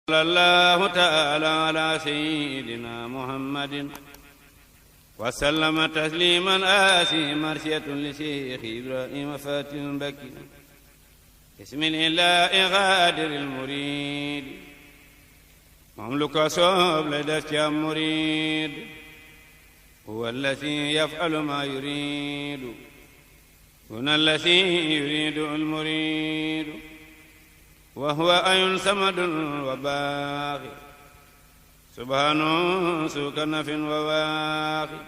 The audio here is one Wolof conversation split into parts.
صلى الله تعالى على سيدنا محمد وسلم تسليما آسي مرسية لشيخ إبراهيم فاتح بكي بسم الله غادر المريد مملك صوب لدى مريد هو الذي يفعل ما يريد هنا الذي يريد المريد وهو أي صمد وباقي سبحانه سوك نف وواقي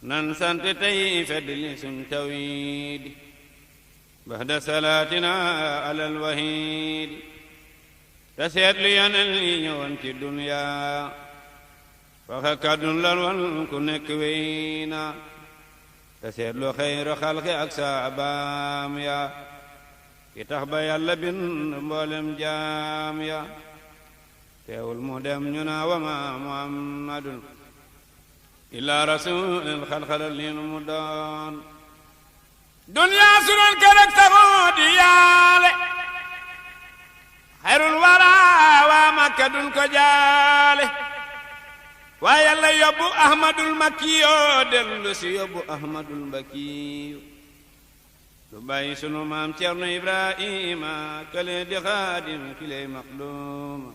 ننسنت تيف دلس تويد بعد صلاتنا على الوحيد تسير لينا اليوم في الدنيا فخكد للون كنك وينا تسير له خير خلق أكسى أبام يا كتاب يلا بن مولم جام يا teewul mu dem ñu naa wama muhammadun illa rasulun xalxalal li mu doon dunya sunan kerek taxoo di yaale xayrul wara waa makka dun ko jaale waa yàlla yóbbu ahmadul makkiyo dellu si yóbbu ahmadul makkiyo lu bàyyi sunu maam Cerno Ibrahima kale di xaadim kiley maxduma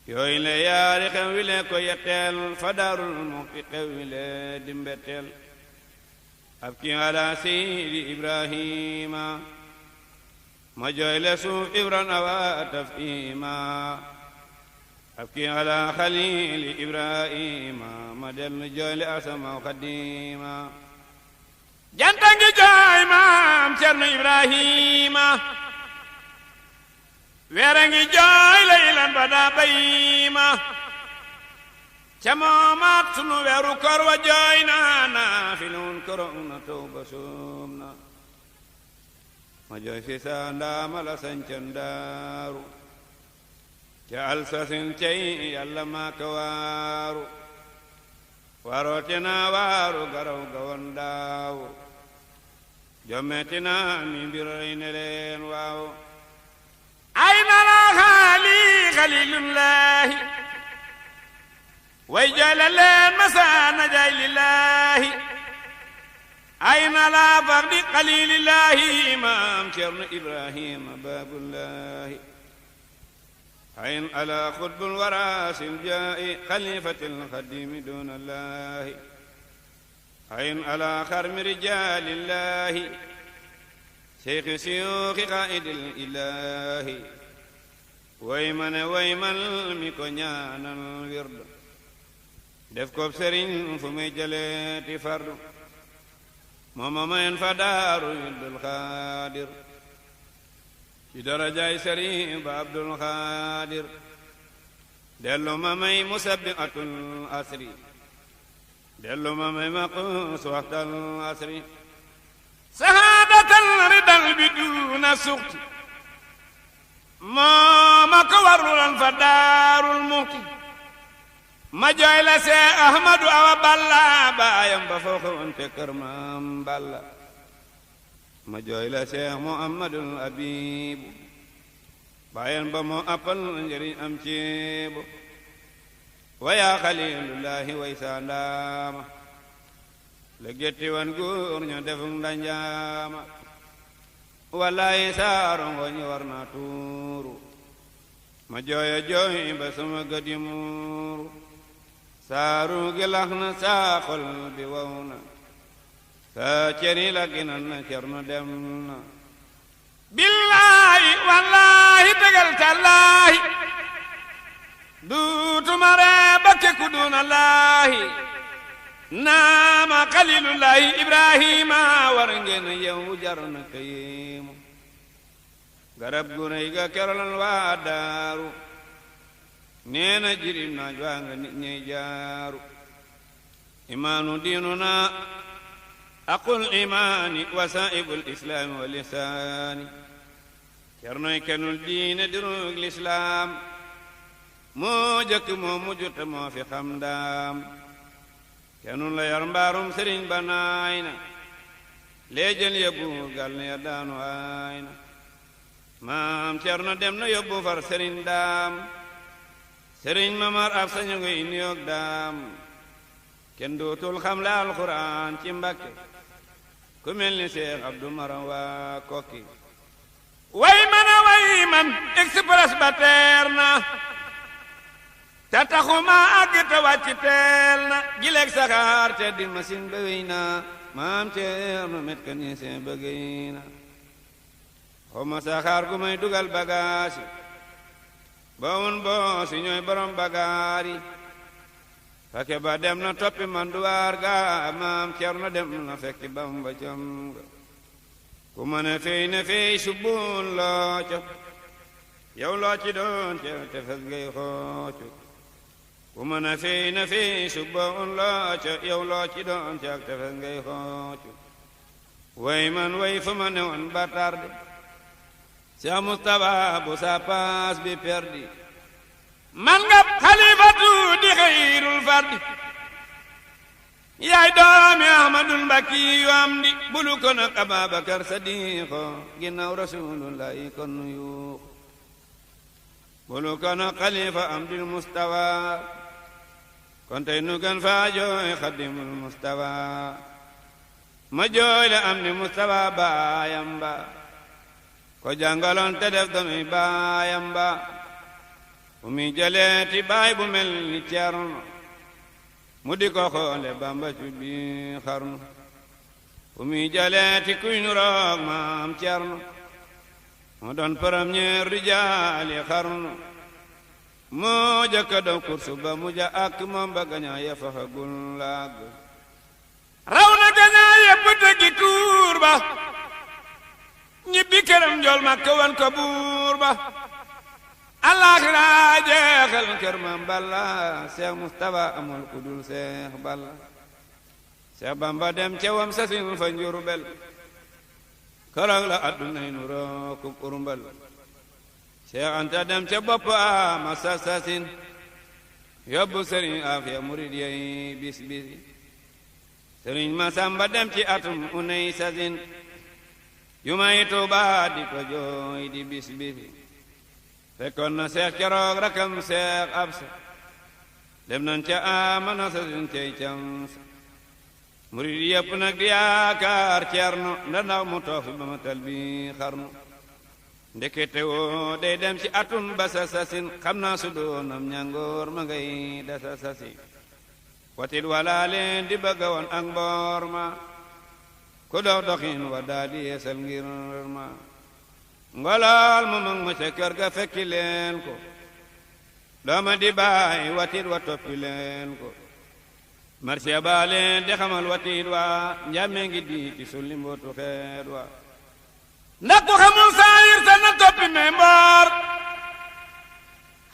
yooyu le yaari xew wi le ko yetteel fa daarul muxti xew wi le dimbetteel ab ki ala seydi Ibrahima ma jooy le suuf ibran awa tafima ab ki ala xalili Ibrahima ma dellu jooy le asamaw xadima janta ngi jooy maam Cerno Ibrahima weere ngi jooy laylan ba daa bayima ca moomaat sunu weeru kor wa jooy na fi nun korong na tawba soom na ma jooy fi saa ndaama la sañcan daaru ca alsasin cey yàlla maa ka waaru waroote naa waaru garaw gawan daawu jommeti naa mi mbir rey ne leen waaw أين الأخالي خليل الله ويجعل الليل مساء نجاي لله أين الأفرد قليل الله إمام شرن إبراهيم باب الله أين على خطب الوراس الجاء خليفة الخديم دون الله أين على خرم رجال الله شيخ سيوخ قائد الإله ويمن ميكو ñaanal wird def ko sëriñ fu muy jëleeti fardu mooma mayen fa daaru Abdul Xaadir ci darajaay sëriñ ba Abdul Xaadir dellu ma may musabbihatul asri dellu ma may maqus waxtal asri sahaadatal ridal biduna suxti moo ma ko warulan fa daarul muxti ma jooy la see ahmadu awa balla baayam ba foo xewante kër maam balla ma jooy la see muhammadul abibu baayam ba moo appal njëriñ am ceebu wa yaa xalilullahi way saa ndaama la getti wan góor ña defum ndanjaama wallaay saarongo ñi war na tuuru ma jooya jooy ba sama gëdi muuru saaru gi lax na saa xol bi waw na saa ceri la ginan na cerno dem na billaahi wallaahi tegal tallaahi duutuma ree bakke ku duna laahi naama xalilullahi Ibrahima war ngeen yow jar na kayimu garab gu rëy ga kerolal waa daaru nee na jirim naaj waa nga nit ñey jaaru imaanu diinuna aqul imaani wasaa'ibul islaami wa lisaani cernoy kenul diine dirug lislaam moo jëkk moo mujj te moo fi xam daam kenul la yar mbaarum sëriñ ba naay na leejël ya buur gal ne ya daanu aay na maam Cerno dem na yóbbu far sëriñ daam sëriñ Mamar ab sañu ngay nuyoog daam kenn dootul xam la alxuraan ci Mbàkke ku mel ni Seex Abdu Maram waa Kokki way man express ba teer na te taxuma àgg te wàcc teel na gileeg saxaar te di machine ba wéy na maam Cerno mécanicien ba géy na xawma saxaar gu may dugal bagaasi ba wun boo si ñooy borom bagaari fake ba dem na toppi manduwaar ga maam Cerno dem na fekki Bamba cam ga ku mën a fey na fey subbun looco yow loo ci doon te fes ngay xoocu ku mën a fey na fey subbun looco yow loo ci doon te fes ngay xoocu way man way fu ma ne woon ba tarde Seex Mustafa bu sa paas bi perdi man nga xalifatu di xayrul fardi yaay doomi Ahmadul Mbakki yu am di bulu ko nag Ababakar Sadiqo ginnaaw Rasulullahi kon nu yuux bulu ko nag xalifa Amdil Mustafa kon tey nu gën faa jooy Xadimul Mustafa ma jooy la Amdi Mustafa baayam ba ko jàngaloon te def donuy baayam ba fu mi jëleeti baay bu mel ni Cerno mu di ko xoole Bamba ci bi xarnu fu mi jëleeti kuy nu roog maam Cerno mu doon premier rijaali xarnu moo jëkka doon kursu ba mu ja ak moom ba gañaa ya faxagul laag raw na gañaa yépp tëggi tuur ba ñibbi këram njool ma kawan ko buur ba alaxira jeexal kër Maam Balla Seex Mustafa amul ku dul Seex Balla Seex Bamba dem ca wam sasin fa Njurbel keroog la addunay nu rookub urmbal Seex Anta dem ca bopp ama sasin yóbbu sëriñ Afiya murid yey bis bisi sëriñ Masamba dem ci atum unay sasin jumay Tuuba di ko jooy di bis bisi fekkoon na Seex keroog rakam Seex Absa dem nañ ca amana sasin cey cam sa murid yëpp nag di yaakaar Cerno ndaw mu toog fi ba ma tal bi xarnu ndekete woo day dem ci atum basa sasin xam naa su doonam ñangoor ma ngay dasa sasi watit wala leen di bëgga woon ak mboor ma ku dox doxin wa daa di yeesal ngir ma ngolol mu mag ma ca kër ga fekki leen ko dooma di baay watit wa toppi leen ko marché ba leen di xamal watit wa njàmme ngi di ci sulli mbootu xeet wa ndax ku xamul saayir sa na toppi me mboor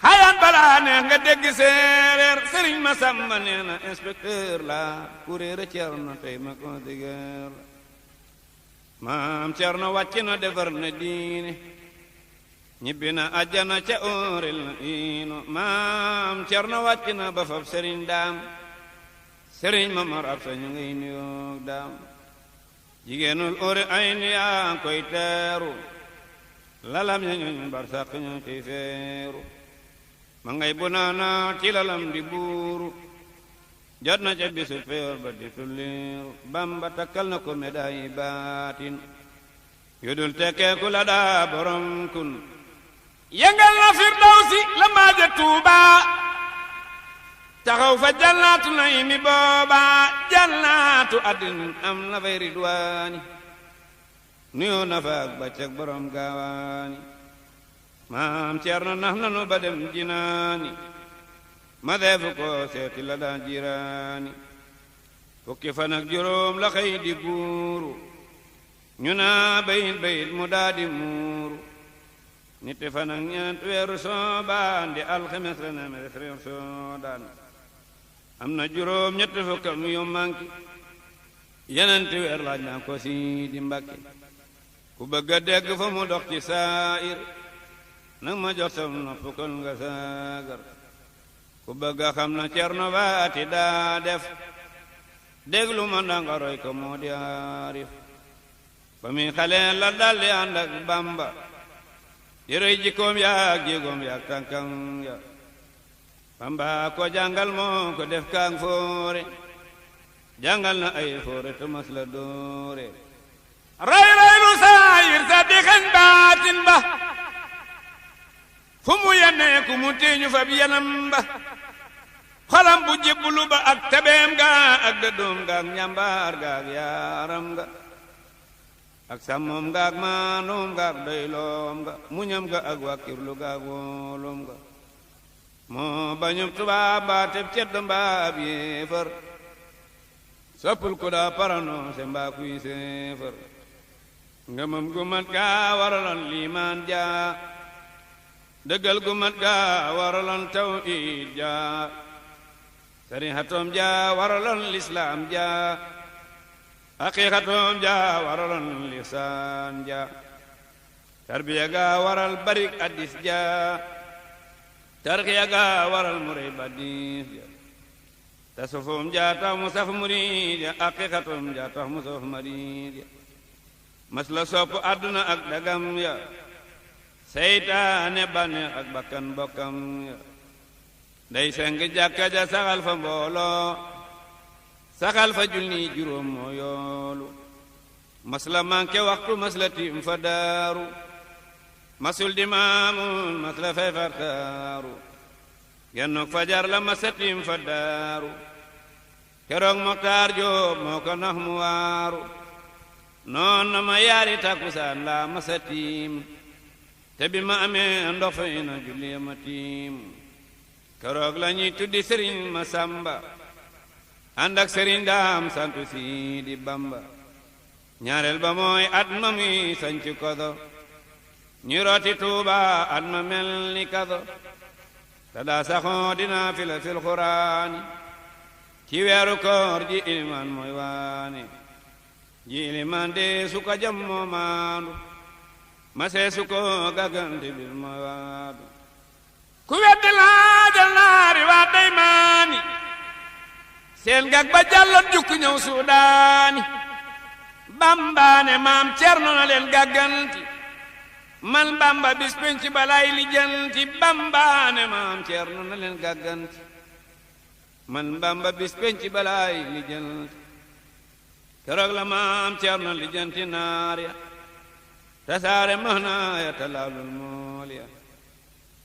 xayaan balaa neex nga dégg séeréer sëriñ ma sàmba nee na inspecteur la kuréer a Cerno tey ma ko digër la maam Cerno wàcc na defar na diine ñibbi na àjjana ca óoril na iino maam Cerno wàcc na ba fab sëriñ daam sëriñ Mamar ab sa ñu ngay nuyoog daam jigéenul óori ay ni yaa koy teeru lalam ña ñooñ bar sàq ñoo ciy feeru ma ngay bu naana ci lalam di buuru jot na ca bisu feer ba di tulliiru Bamba takkal na ko médaille baatin yudul tekkeeku la daa borom kun yëngal na Firdawsi la maaja Tuuba taxaw fa jannaatu naymi booba jannaatu addin am na fay ridwaani nuyoo na fa ak baccak borom gaawaani maam Cerno nax nanu ba dem jinaani ma deefu ko seeti la daa jiraani fukki fan ak juróom la xëy di buuru ñu naa bayit mu daa di muuru nitti fan ak ñeent weeru soobaan di alxames la na mes réew soodaan am na juróom ñetti fukkam yu manki yenenti weer laaj naa ko si di Mbàkke ku bëgg a dégg fa mu dox ci saayir nag ma jox sam nopp kon nga saagar ku bëgg a xam na Cerno baati daa def déglu ma ndanga roy ko moo di aarif ba muy xale la daldi ànd ak Bamba di roy jikkoom yaak jéegoom yaak tànkam ya Bamba ko jàngal moo ko def kaang foore jàngal na ay foore te mas la doore ray lu saayir sa di xañ baatin ba fu mu yennee ku mu teeñu fa bi yanam ba xolam bu jébbulu ba ak tabeem ga ak dëddoom ga ak njàmbaar ga ak yaaram ga ak sàmmoom ga ak maanoom ga ak doyloom ga muñam ga ak wàkkirlu ga ak wóolom ga moo bañub tubaab mbaa teb ceddo mbaa ab yéefar soppul ku daa paranoose mbaa kuy séefar ngëmam gu mat ga waraloon liimaan ja dëggal gu mat ga waraloon tawhiid ja sarihatoom ja waraloon lislaam ja haqiqatoom ja waraloon lisaan ja tarbiya ga waral barik addis ja tarqiya ga waral muray badis ja tasawufum ja tax mu saf murid ja haqiqatum ja tax mu saf marid ja mas la sopp àdduna ak dagam ya seytaane bànneex ak bakkan bokkam ya day seng jàkka ja saxal fa mbooloo saxal fa julli juróom moo yoolu mas la manqué waxtu mas la tiim fa daaru masul di maamul mas la fay fartaaru yennuk fajar la mas la tiim fa daaru keroog Moxtaar Jóob moo ko nax mu waaru noon na ma yaari takkusaan la mas la tiim te bi ma amee ndox fay na julli ma tiim keroog la ñuy tuddi sëriñ ma samba ànd ak sëriñ daam santu si di bamba ñaareel ba mooy at ma muy sañci kodo ñu rooti tuuba at ma mel ni kado te daa saxoo dina fila fil xuraani ci weeru koor ji ilimaan mooy waane ji ilimaan de su ko jam moo maandu ma see su ko gàggante bil mooy waadu ku weddi laajal naari waa day maani seen gag ba jàllot jukk ñëw suudaani bambaane maam cerno na leen gàgganti man bamba bis penc balay lijanti bambaane maam cerno na leen gàgganti man bamba bis penc balay lijanti keroog la maam cerno lijanti naar ya tasaare mahna ya talaalul mool ya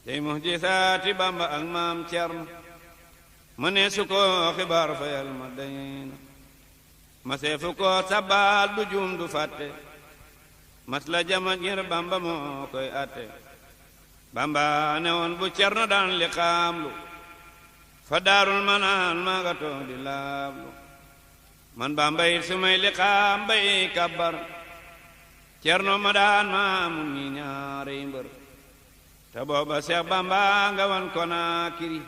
tey muhjisaati bamba ak maam cerno ma ne su ko xibaar fayal ma dayna ma seefu ko sabal du juum du fàtte mas la jama ngir bamba moo koy atte bamba ne woon bu cerno daan li xaamlu fa daarul manaan maa nga toog di laablu man bamba it su may li xaam bay kabbar cerno ma daan maamu ñi ñaari mbër te booba Seex Bamba nga wan ko naa kiri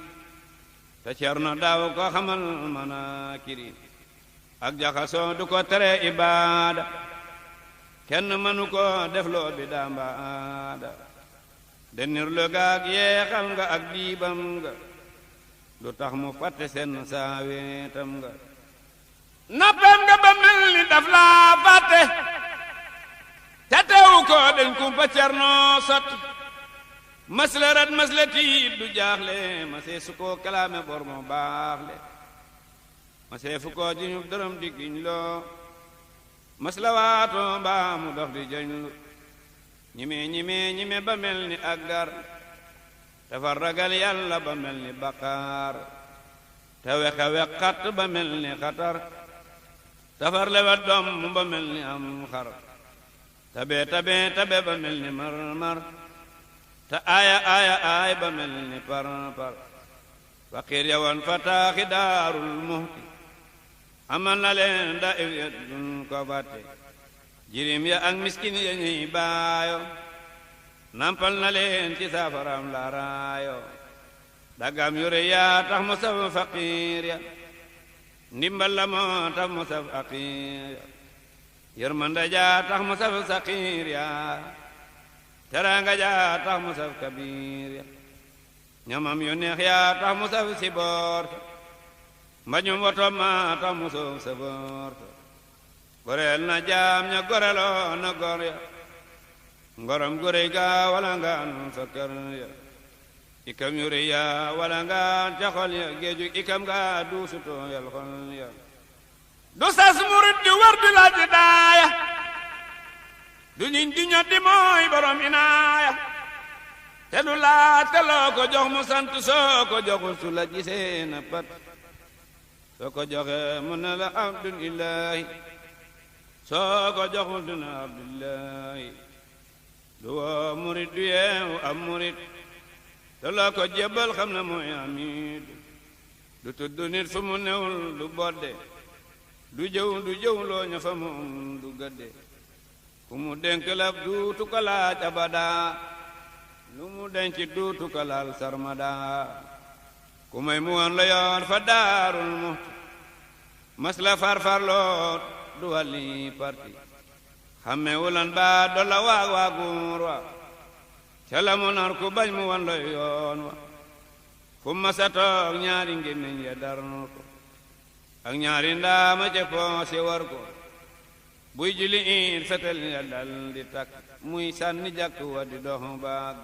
te cerno daaw ko xamal mana kiri ak jaxasoo du ko tere ibaada kenn mënu ko def loo bi daamba aada denir lu gaag yeexal nga ak diibam nga lu tax mu fàtte seen saaweetam nga nappam nga ba mel ni daf laa fàtte te teewu ko dañ kumpa cerno sotti masla rat masla tiib du jaaxle masee su ko kalaame bor moo baaxle masee fu ko jiñub dërëm diggiñ loo masla waato mbaa mu dox di jañlu ñime ba mel ni aggar te far ragal yàlla ba mel ni baqaar te wexe weqat ba mel ni xatar te far lewet doom ba mel ni am xar tabe ba mel ni mar te aaya ba mel ni par faqiir ya woon fa taaxi daarul muhti amal na leen da if ya dun ko fàtte jirim ya ak miskin ya ñuy baayo nampal na leen ci saafaram la raayo dagam yure yaa tax mu saf faqiir ya ndimbal la moo tax mu saf faqiir ya yërmanda jaa tax mu saf saqiir ya teranga jaa tax mu saf kabiir ya ñamam yu neex yaa tax mu saf si boor mbañum woto ma tax mu saf sa boor goreel na jaam ña goreloo na gor ya ngorom gu rëy ga wala ngaan fa kër ya ikam yu rëy ya wala ngaan ca xol ya géeju ikam ga duusutoo yal xol ya du sas murit di war di laaj daaya du ñiñ di ñot di mooy borom inaaya te du laaj te loo ko jox mu sant soo ko joxul su la gisee na pat soo ko joxe mu ne la abdulillahi soo ko joxul du na abdulillahi du woo murit du yeewu am murit te loo ko jébbal xam na mooy amiid du tudd nit fu mu newul du bodde du jëw loo ña fa moom du gëdde ku mu dénk laf duutu ko laaj abada lu mu denc duutu ko laal sarmada ku may mu woon la yoon fa daarul muxti mas la farfarloo du wàlli parti xamme wulan ba dolla waag waaguur wa ca la mu nar ku bañ mu woon la yoon wa fu masa toog ñaari ngémmiñ ya dar ko ak ñaari ndaama ca poose war ko buy juli in fetel ya dal di takk muy sànni jàkk wa di dox baag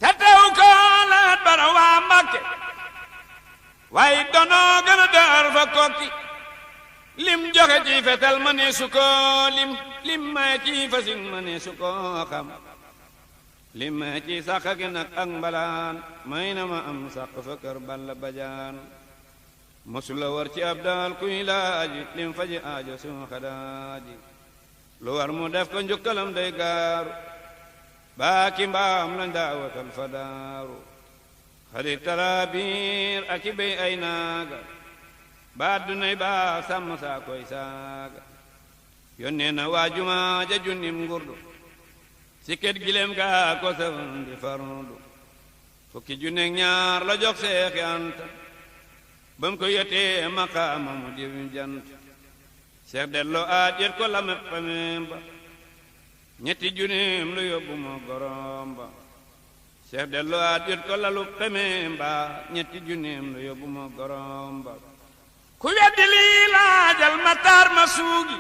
te tew ko laat bara waa Mbàkke waaye donoo gën a dër fa kokki lim joxe ci fetel ma ne su ko lim may ci fasin ma ne su ko xam lim may ci sàq gi nag ak mbalaan may na ma am sàq fa kër Balla Bajaan mosula war ci ab daal kuy laaji lim faji aajo suma xadaaji lu war mu def ko njukkalam day gaaru baaki mbaam lañ daawatal fa daaru xarit taraabiir ak i béy ay naaga ba dunay baa sàmm saa koy saaga yónnee na waajuma ja junnim ngurdu sikket gileem gaa ko sawan di fardu fukki junneeg ñaar la jox Seexi Anta bam ko yetee maqaama mu diw jant Seex delloo aat yet ko la mepp pameem ba ñetti junneem lu yóbbu moo gorom ba Seex delloo aat yet ko lalu pameem ba ñetti junneem lu yóbbu moo gorom ba ku weddi lii laajal Matar ma suugi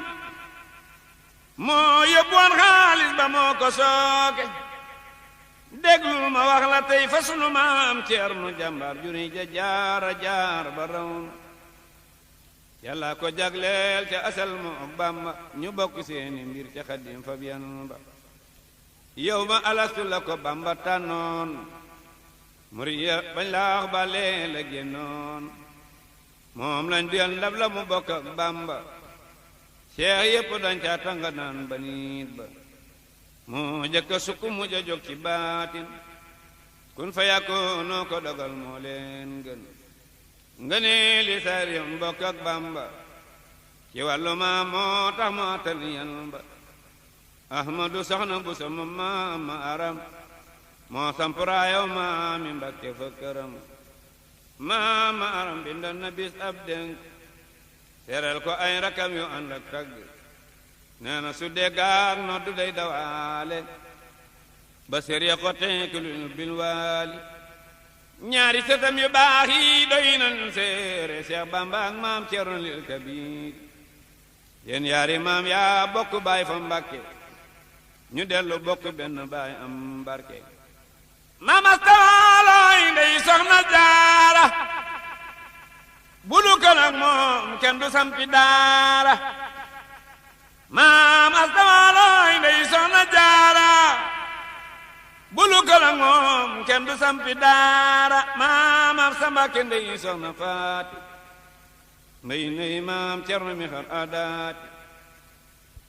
moo yóbbuwoon xaalis ba moo ko sooke déglul ma wax la tey fa sunu maam Ceerno jàmbaar juri ja jaara jaar ba raw na yàlla ko jagleel ca asal mo Bamba ñu bokk seeni mbir ca Xaadim fa biyan ba yow ma alastu la ko Bamba tànnoon muriya bañ laax ba lee la génnoon moom lañ duyal ndab la mu bokk ak Bamba seex yépp dañ ca tanga naan ba niit ba moo jëkk sukk mu ja jóg ci baatin kun fa yàkkoonoo ko dogal moo leen gën nga ne li sariyam bokk ak Bamba ci wàllu ma moo tax moo tal yan ba Ahmadu soxna bu sama maama aram moo sampuraayow maami Mbakke fa këram maama aram bindoon na bis ab dénk seeral ko ay rakam yu ànd ak tagg nee na su déggaak noddu day dawaale ba sér ya ko tenkilul bil waali ñaari sëtam yu baax yi doy nan seere Seex Bamba ak maam Cerno lil Kabiir yéen yaari maam yaa bokk baay fa Mbàkke ñu dellu bokk benn baay am barke maam astawalooy ndey soxna jaara bulu ko nag moom kenn du sampi daara maam astawalooy ndey soxna jaara bulu ko nag moom kenn du sampi daara maam ab sambake ndey soxna faati ndey maam Cerno mi xar adaati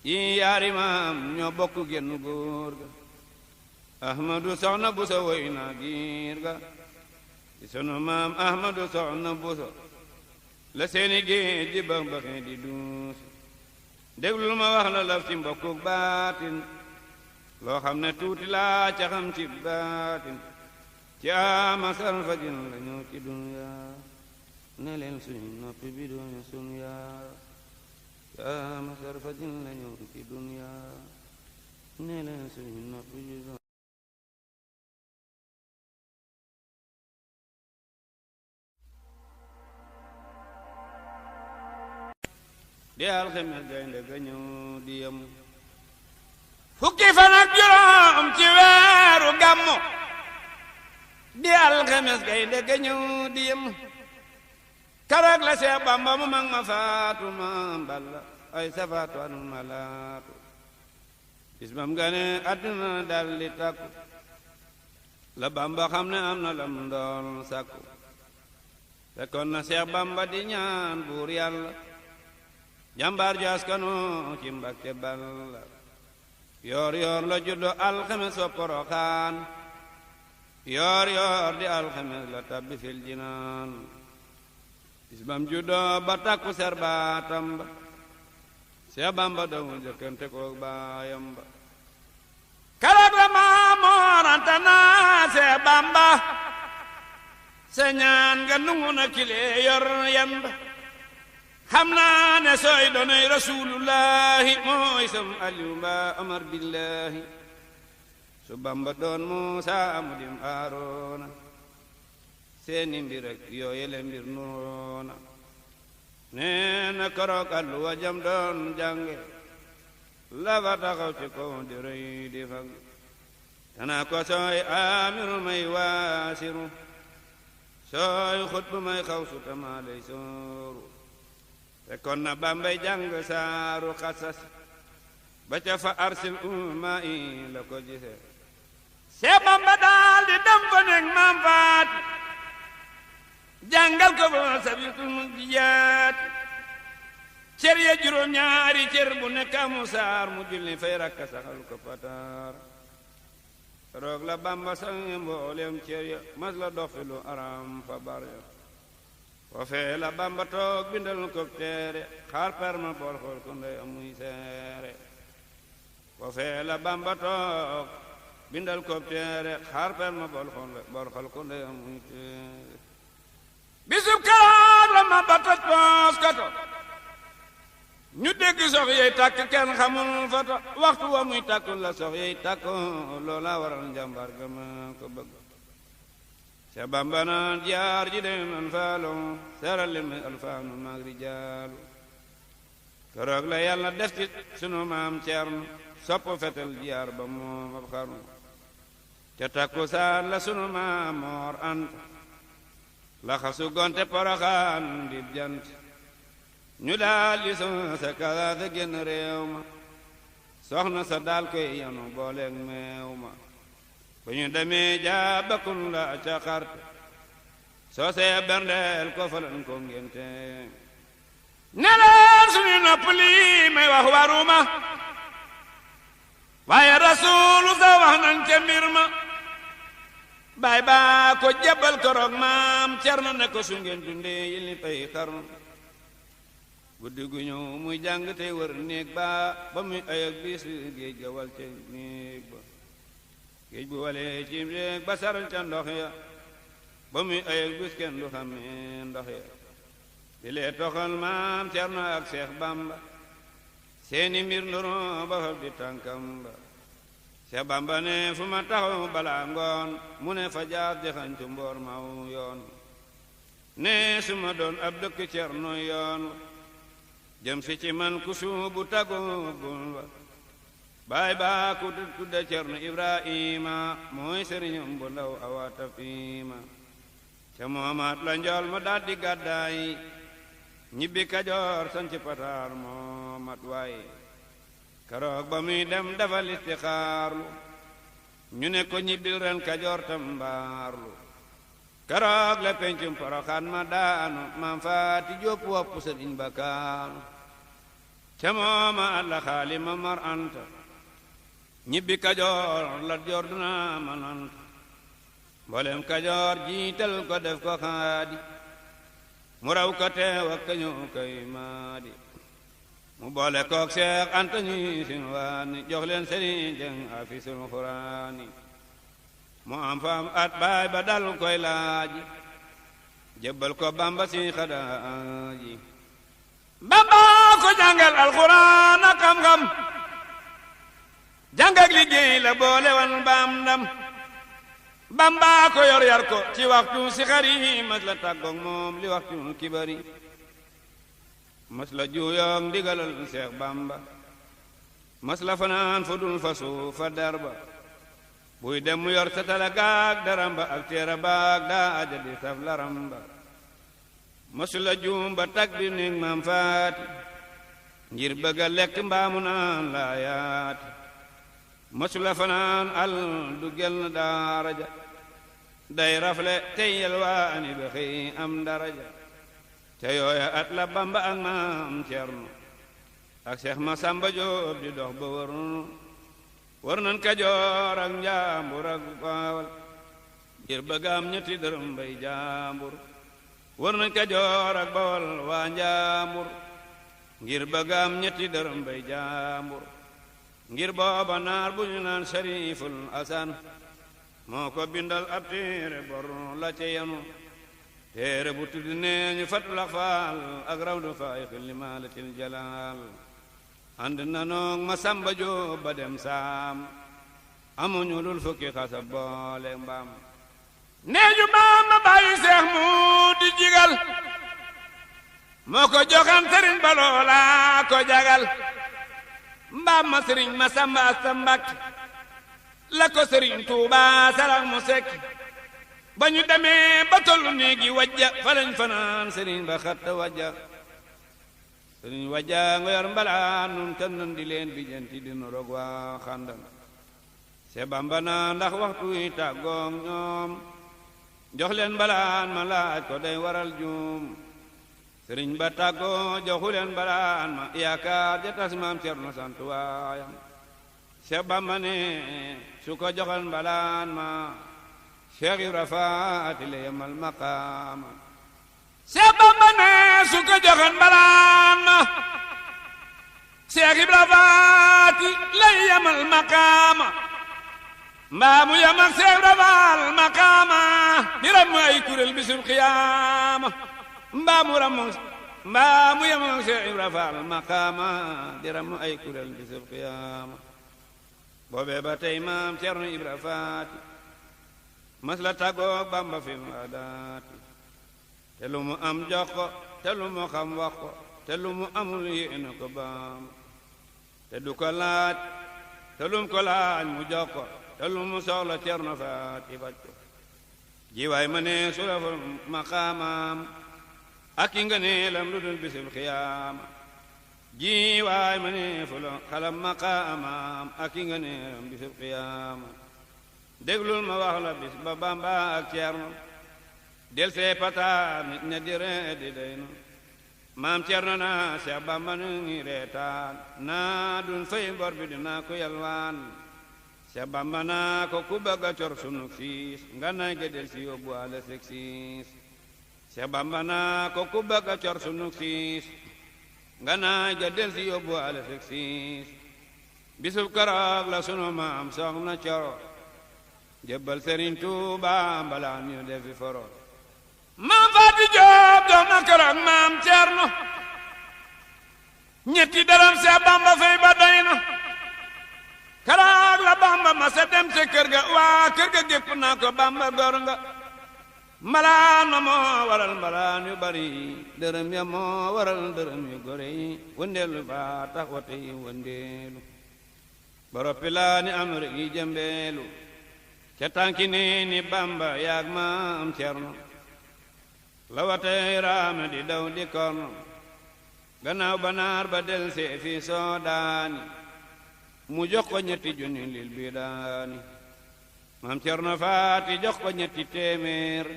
yi yaari maam ñoo bokk genn góor ga Ahmadu soxna buso woy na giir ga ci sunu maam Ahmadu soxna buso la seeni géej di bax baxee di duus déglul ma wax la laf ci mbokkuk baatin loo xam ne tuuti laa ca xam ci baatin ci ama sar fajin la ñëw ci dunya ne leen suñu noppi bi duñu sunya ci ama sar fajin la ñëw ci dunya ne leen suñu noppi bi duñu di alxames gaynde ga ñëw di yem fukki fan ak juróom ci weeru gàmmu di alxames gay ndeke ñëw di yem karoog la Seex Bamba mu mag ma faatu ma balla ay safaatu anul ma laatu bis bam gane àdduna dal di takku la Bamba xam ne am na lam doon sakku fekkoon na Seex Bamba di ñaan buur yàlla jàmbaar ju askanu ci Mbàkke Balla yoor yoor la juddo alxames wa Poroxaan yoor yoor di alxames la tabbi fil jinaan bis bam juddo ba takku ser baatam ba Seex Bamba dawul jëkkante koog baayam ba keroog la Maamoor Anta naa Seex Bamba sa ñaan nga nungu na kile yor yan ba xam naa ne sooy doonay rasulullahi mooy sam Aliyu mbaa Amar billahi su Bamba doon Muusa mu dim Aaroona seeni mbir ak yooyele mbir noona nee na keroog Alluwa jam doon jànge la fa taxaw ci kaw di rëy di fag tana ko sooy amiru may waasiru sooy xutbu may xaw su tama lay sooru fekkoon na Bambay jàng saaru xasas ba ca fa arsil umma i la ko gise Seex Bamba daal di dem fa nekk maam faat jàngal ko ba sabitul mujjiyaat cër ya juróom ñaari cër bu nekk amu saar mu julli fay rakka saxal ko pataar roog la Bamba sange mboolem cër ya mas la dox fi lu aram fa bar ya foofee la Bamba toog bindal ko teere xaar perma bool xool ko ndey amuy seere foofee la Bamba toog bindal ko teere xaar perma bool xool ko ndey amuy teere bisub kaar la ma batat poos kato ñu dégg sox yey tàkk kenn xamul foto waxtu wa muy tàkkul la sox yey tàkk loola waral njàmbaar ga ma ko bëgg Seex Bamba naan jaar ji dem nan faalo seeral leen may alfaanu maag rijaalu keroog la yàlla def ci sunu maam Ceerno sopp fetel jaar ba moom ab xarnu te takkusaan la sunu maam Moor Anta la xasu gonte Poroxaan di jant ñu daal di sa kalaate génn réew ma soxna sa daal koy yanu booleeg meew ma bu ñu demee jaabakun la ca xarte soo see berndeel ko falan ko ngente ne leen suñu nopp lii may wax waruma waaye rasuulu sa wax nañ ca mbir ma baay baa ko jabal koroog maam Cerno ne ko su ngeen dundee yili pay xarnu guddi gu ñëw muy jàng tey wër néeg ba muy ayak bis géej ga wal ca néeg ba géej bu walee ci néeg ba saral ca ndox ya ba muy ayak bis kenn du xamee ndox ya di lee toxal maam Cerno ak Seex Bamba seeni mbir ndoro ba fab di tànkam ba Seex Bamba ne fu ma taxaw balaa ngoon mu ne fa jaar jaxantu mboor maw yoon ne su ma doon ab dëkk Cerno yoon jëm si ci man ku suubu tagubul wa baay baa ku tudde Cerno Ibrahima mooy sëriñam bu ndaw awaata fiima ca moomaat la njool ma daldi gàddaay ñibbi Kajoor sanci Pataar moomat waaye keroog ba muy dem dafa listixaarlu ñu ne ko ñibbil ren Kajoor tam mbaarlu keroog la pencum Poroxaan ma daanu maam Faati Jóob wopp sëriñ ba kaanu ca mooma alla xaali ma Mar Anta ñibbi Kajoor la joor duna mananta mboolem Kajoor jiital ko def ko xaadi mu raw ko teew ak kañu kay maadi mu boole kook Seex Anta ñuy sin waani jox leen sëriñ jeng afisul xuraani mu am faam at baay ba dal koy laaji jébbal ko Bamba si xadaaji Bamba ko jàngal alxuraan ak xam-xam jàng ak liggéey la boole wan baam ndam Bamba ko yor yar ko ci waxtu si xari mas la tàggoog moom li waxtu kibari mas la juuyoog ndigalal Seex Bamba mas la fanaan fu dul fa suufa darba buy dem mu yor satala gaag daramba ak teera baag daa aja di saf laramba masula juum ba tag bi néeg maam faati ngir bëgga lekk mbaamu naan laayaati masula fanaan al du gel na daaraja day rafle tey yelwaani ba xëy am daraja te yooya at la bamba ak maam cerno ak seex ma samba joob di dox ba wër nan kajoor ak njaambur ak baawal ngir bëgga am ñetti dërëm bay jaambur wër nañ kajoor ak bawal waa njaambur ngir bëgga am ñetti dërëm bay jaambur ngir booba naar bu ñu naan Shariful Asan moo ko bindal ab téere bor la ca yanu téere bu tudd nee ñu fatul axfaal ak rawdu faayixil limaalatil jalaal ànd na noog ma samba jóob ba dem saam amuñu dul fukki xasa boole mbaam nee ju baam ma bàyyi seex mu di jigal moo ko joxan sëriñ ba loola ko jagal mbaam ma sëriñ ma samba asta mbàkke la ko sëriñ tuuba sarax mu sekk ba ñu demee ba tollu néegi wajja fa lañ fanaan sëriñ ba xatta wajja sëriñ wajja nga yor mbalaan nun kan nan di leen bijanti dina rog waa xàndan se bamba na ndax waxtu yi tàggoog ñoom jox leen mbalaan ma laaj ko day waral juum sëriñ ba tàggoo joxu leen mbalaan ma yaakaar ja tas maam Cerno sant waayam Seex Bamba ne su ko joxal mbalaan ma Cheikh Ibra Faati la yemal maqaama Seex Bamba ne su ko joxal mbalaan ma Cheikh Ibra Faati la yemal maqaama mbaa mu yem ak Seex Ibra Faal maqaama di ram ay kuréel bisul qiyaama mbaa mu yem ak Seex Ibra Faal maqaama di ram ay kuréel bisul qiyaama boobee ba tey maam Cerno Ibra Faati mas la tàggoog Bamba fi mu adaati te lu mu am jox ko te lu mu xam wax ko te lu mu amul yéena ko baam te du ko laaj te lu mu ko laaj mu jox ko te lu mu soxla Cerno Faati faj ko jiwaay ma ne su la fa maqaamaam ak i nga ne lam lu dul bisul xiyaama jiwaay ma ne fu la xalam maqaamaam ak i nga ne lam bisul xiyaama déglul ma wax la bis ba Bamba ak Cerno del see pataar nit ña di ree di day no maam Cerno na Seex Bamba nu ngi reetaan naa dun fay bor bi dinaa ko yalwaan Seex Bamba naa ko ku bëgg a cor sunu fiis nga nay ga del si yóbbu ale sek siis Seex Bamba naa ko ku bëgg a cor sunu fiis nga nay ga del si yóbbu ale sek siis bisub keroog la sunu maam soxna Coro jébbal Sëriñ Tuuba mbalaan ñu defi foro maam Faati Jóob dox na keroog maam Cerno ñetti dërëm Seex Bamba fay ba doy na keroog la Bamba ma sa dem ca kër ga waa kër ga gépp naa ko Bamba gor nga mbalaan ma moo waral mbalaan yu bari dërëm ya moo waral dërëm yu gore yi wëndeelu ba tax wate yi wëndeelu boroppi laa ni am rek yi jëmbeelu ca tànki ni Bamba yaag maam Cerno la watay raame di daw di korno gannaaw ba naar ba del see fi Soodaani mu jox ko ñetti junni lil bi daani maam Cerno Faati jox ko ñetti téeméer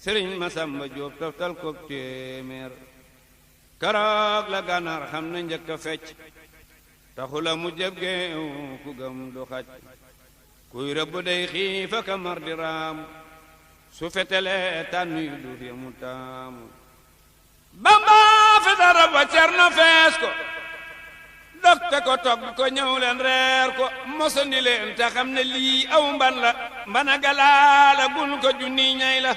Sëriñ Masamba Jóob toftal ko téeméer keroog la gànnaar xam na njëkk a fecc taxula mu jëb geew ku gëm du xaj kuy rëbb day xiifa ka mar di raamu su fetele tànn yu duur ya mu taamu Bamba feta rab wa Cerno fees ko dokte ko togg ko ñëw leen reer ko mosandi leen te xam ne lii aw mban la mbana galaala gul ko junni ñay la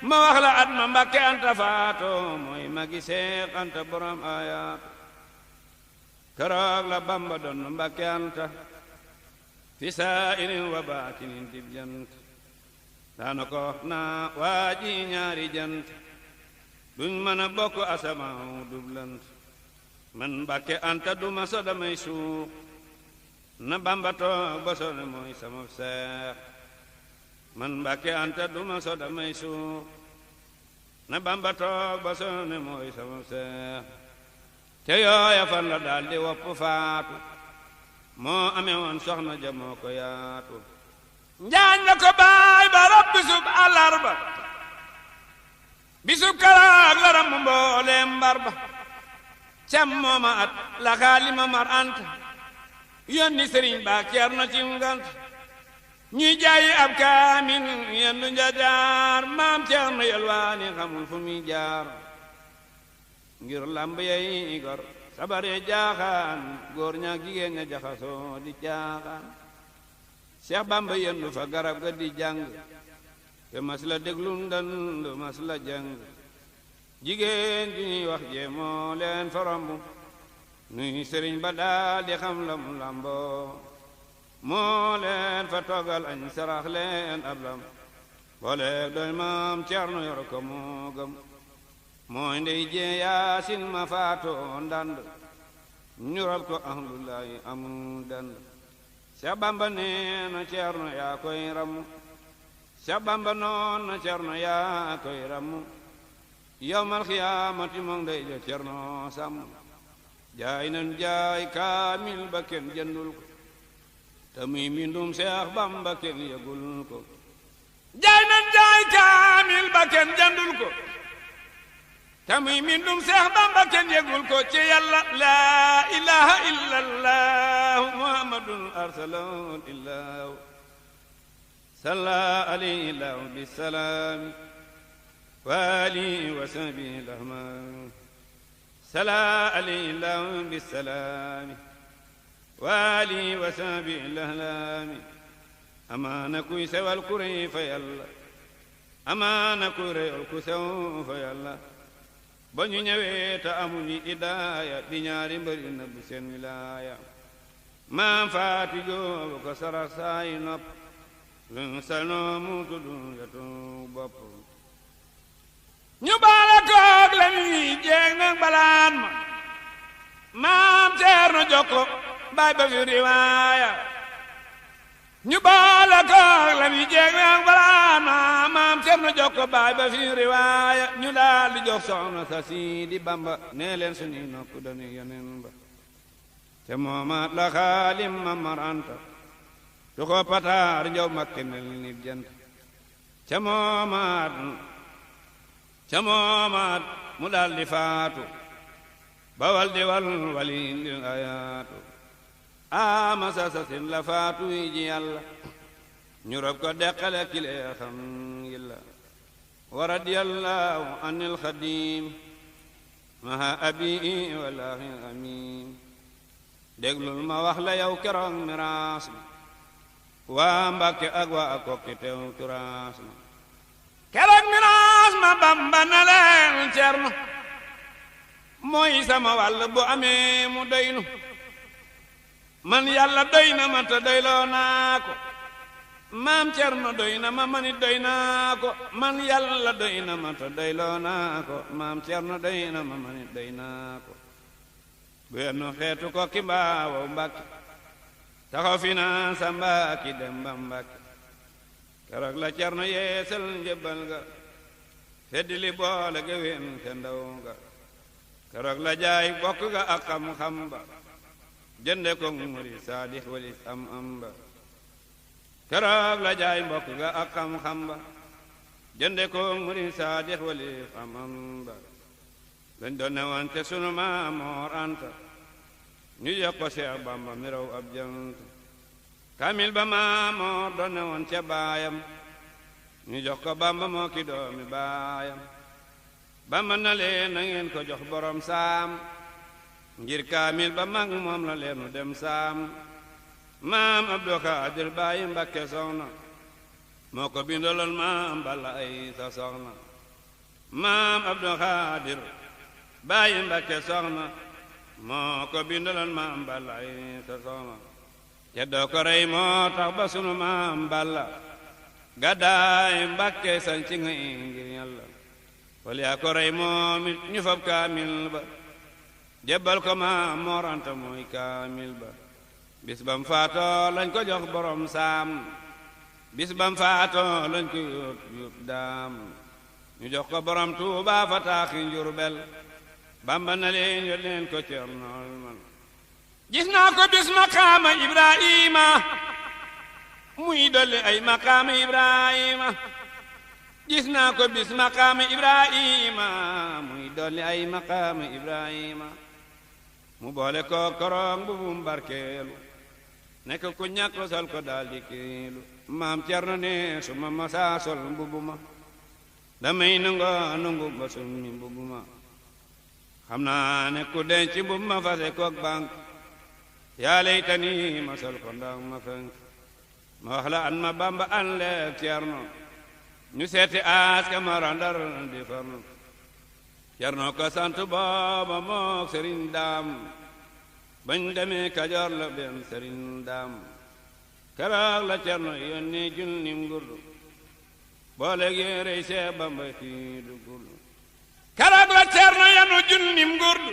ma wax la at ma Mbàkke Anta faato mooy magi Seex Anta borom ayaatu keroog la Bamba doon Mbàkke Anta fi saa'irin wa baatinin dib jant daana ko wax naa waa ji ñaari jant duñ mën a bokk asamaaw dublant man Mbàkke Anta duma so damay suux na Bamba toog ba so ne mooy sama seex man Mbàkke Anta duma so damay suux na Bamba toog ba so ne mooy sama seex te yooya fan la daldi wopp faatu moo amee woon soxna ja moo ko yaatu njaañ la ko baay ba rab bisub àllarba bisub kalaak la ram mbooleem mbar ba cam mooma at la xaalima mar Anta yónni sëriñ ba Ceerno ci ngant ñuy jaayi ab kaamil yendu njajaar maam Ceerno yelwaani xamul fu muy jaar ngir lamb yey gor sabare jaaxaan góor ñaak jigéen ña jaxasoo di jaaxaan Seex Bamba yendu fa garab ga di jàng te mas la déglu ndandu mas la jàng jigéen ju ñuy wax jee moo leen farombu nuy sëriñ ba daal di xam la mu lamboo moo leen fa toggal añ sarax leen ab lam booleeg doy maam Ceerno yor ko moo gëm mooy ndey jee yaasin ma faatoo ndand ñu rob ko ahlullahi amul dand Seex Bamba nee na Ceerno yaa koy ramu Seex Bamba noon na Ceerno yaa koy ramu yawmal xiyaamati moom ndey ja Ceerno sàmm jaay nan jaay kaamil ba kenn jëndul ko te muy mbindum Seex Bamba kenn yëgul ko jaay nan jaay kaamil ba kenn jëndul ko te muy mbindum Seex Bamba kenn yëgul ko ci Yàlla laa ilaha illallah muhammadun arsalahu illahu salla alayhi lahu bisalaami wa alihi wa sahbihi lahman salla alayhi lahu bisalaami wa alihi wa sahbihi lahlaami amaana kuy sewal ku rëy fa Yàlla amaana kuy rëyal ku sew fa Yàlla ba ñu ñëwee te amuñu idaaya di ñaari mbëri na bu seen wilaaya maam faati joobu ko sarax saayi nopp lu salnoo mu tuddu yatu bopp ñu baale koog la ñuy jeeg nag balaan ma maam Ceerno jokko baay ba fi riwaaya ñu baale koog la ñuy jeeg nag balaan ma maam Ceerno jokko baay ba fi riwaaya ñu daal di jox soxna sa Sidi Bamba nee leen suñuy nopp dañuy yeneen ba te moomaat la xaalim ma mar Anta tu ko pataar njow makke mel ni jant ca moomaat mu daal di faatu bawal di wal waliin di ayaatu ama sasasin la faatu yi ji Yàlla ñu rob ko deqale kilee xam yilla wa radiyallahu anil xadim maha abi wallahi amin déglul ma wax la yow keroog miraas mi waa Mbàkke ak waa Kokki teew turaas ma keroog miraas ma Bamba na leen Ceerno mooy sama wàll bu amee mu doynu man Yàlla doy na ma te doyloo naa ko maam Ceerno doy na ma manit doy naa ko man Yàlla doy na ma te doyloo naa ko maam Ceerno doy na ma manit doy naa ko bu yennu xeetu Kokki mbaawo Mbàkke taxaw fi naa sa Mbàkke dem ba Mbàkke keroog la Ceerno yeesal njëbbal ga feddi li boole ga wen te ndaw ga keroog la jaay bokk ga ak xam-xam ba jënde ko murid saadix walis am ba keroog la jaay mbokk ga ak xam-xam ba jënde ko murid saadix walis am ba lañ doon ne woon te sunu Maam Moor Anta ñu jox ko Seex Bamba mi raw ab jant kamil ba Maam Moor doon ne woon ca baayam ñu jox ko Bamba moo ki doomi baayam Bamba na leen na ngeen ko jox borom saam ngir kaamil ba mag moom la leenu dem saam maam Abdou Khadir bàyyi Mbakke soxna moo ko bindaloon maam Balla ay sa soxna maam Abdou Khadir bàyyi Mbakke soxna moo ko bindaloon maam Balla ay sa soxna te doo ko rey moo tax ba sunu maam Balla gàddaay Mbakke sanc nga ngir Yàlla wal yaa ko rey moom it ñu fab kaamil ba jébbal ko Maam Mor Anta mooy kaamil ba bis bam faatoo lañ ko jox borom saam bis bam faatoo lañ ko yóbbu daam ñu jox ko borom Tuuba fa taaxi Njurbel Bamba na leen yót leen ko Cernool man gis naa ko bis maqaama Ibrahima muy dolli ay maqaama Ibrahima gis naa ko bis maqaama Ibrahima muy dolli ay maqaama Ibrahima mu boole ko korong bu bum barkeelu nekk ku ñàkk sol ko daldi kiilu Maam Cerno ne su ma masaa sol mbubu ma damay nangu ba summi mbubu ma xam naa ne ku denc mbubu ma fase kook bank yaa laytani ma sol ko ndax ma fenk ma wax la an ma Bamba an leeg Cerno ñu seeti aas ka ma randar di farnu Cerno ko sant booba mook Sëriñ Daam bañ demee Kajoor la benn Sëriñ Daam keroog la Cerno yónni junnim ngurdu boole géerey Seex Bamba kii du gurdu keroog la Cerno yanu junnim ngurdu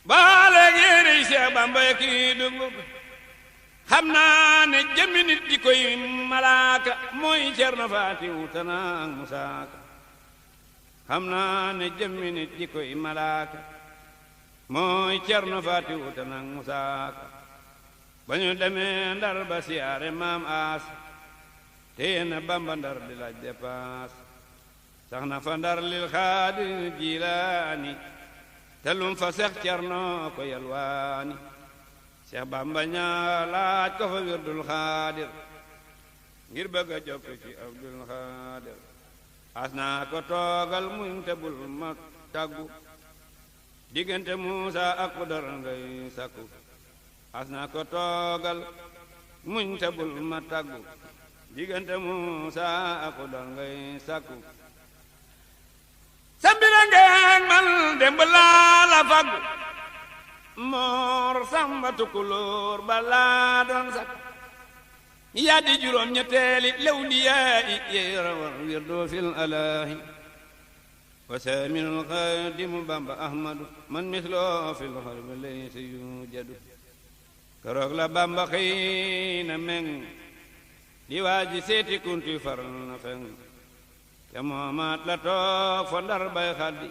boole géerey Seex Bamba kii du gurdu xam naa ne jëmmi nit di koy malaaka mooy Cerno Faati wutana ak musaaka xam naa ne jëmmi nit di koy malaaka mooy Cerno Faati wutana ak musaaka ba ñu demee Ndar ba siyaare Maam Aas téye na Bamba Ndar di laaj dépaas sax na fa Ndar lil Xaadir Jilaani te lum fa seex Cerno ko yalwaani Seex Bamba ñaa laaj ko fa wirdul Xaadir ngir bëgg a jokk ci Abdul Xaadir as naa ko toogal muñ te bul ma tàggu diggante Muusa ak Xudar ngay sakku as naa ko toogal muñ te bul ma tàggu diggante Muusa ak Xudar ngay sakku sa mbira ngeeg man démb laa la faggu Moor Samba Tukulóor balaa doon sak yaa di juróom ñetteeli lew di yaayi yeerawar wirdoo fil alaahi wa saaminul xaadimu Bamba Ahmadu man misloo fil xarbi laysa yujadu keroog la Bamba xëy na meng di waaji seeti kunti far na feng te moomaat la toog fa Ndar bay xaddi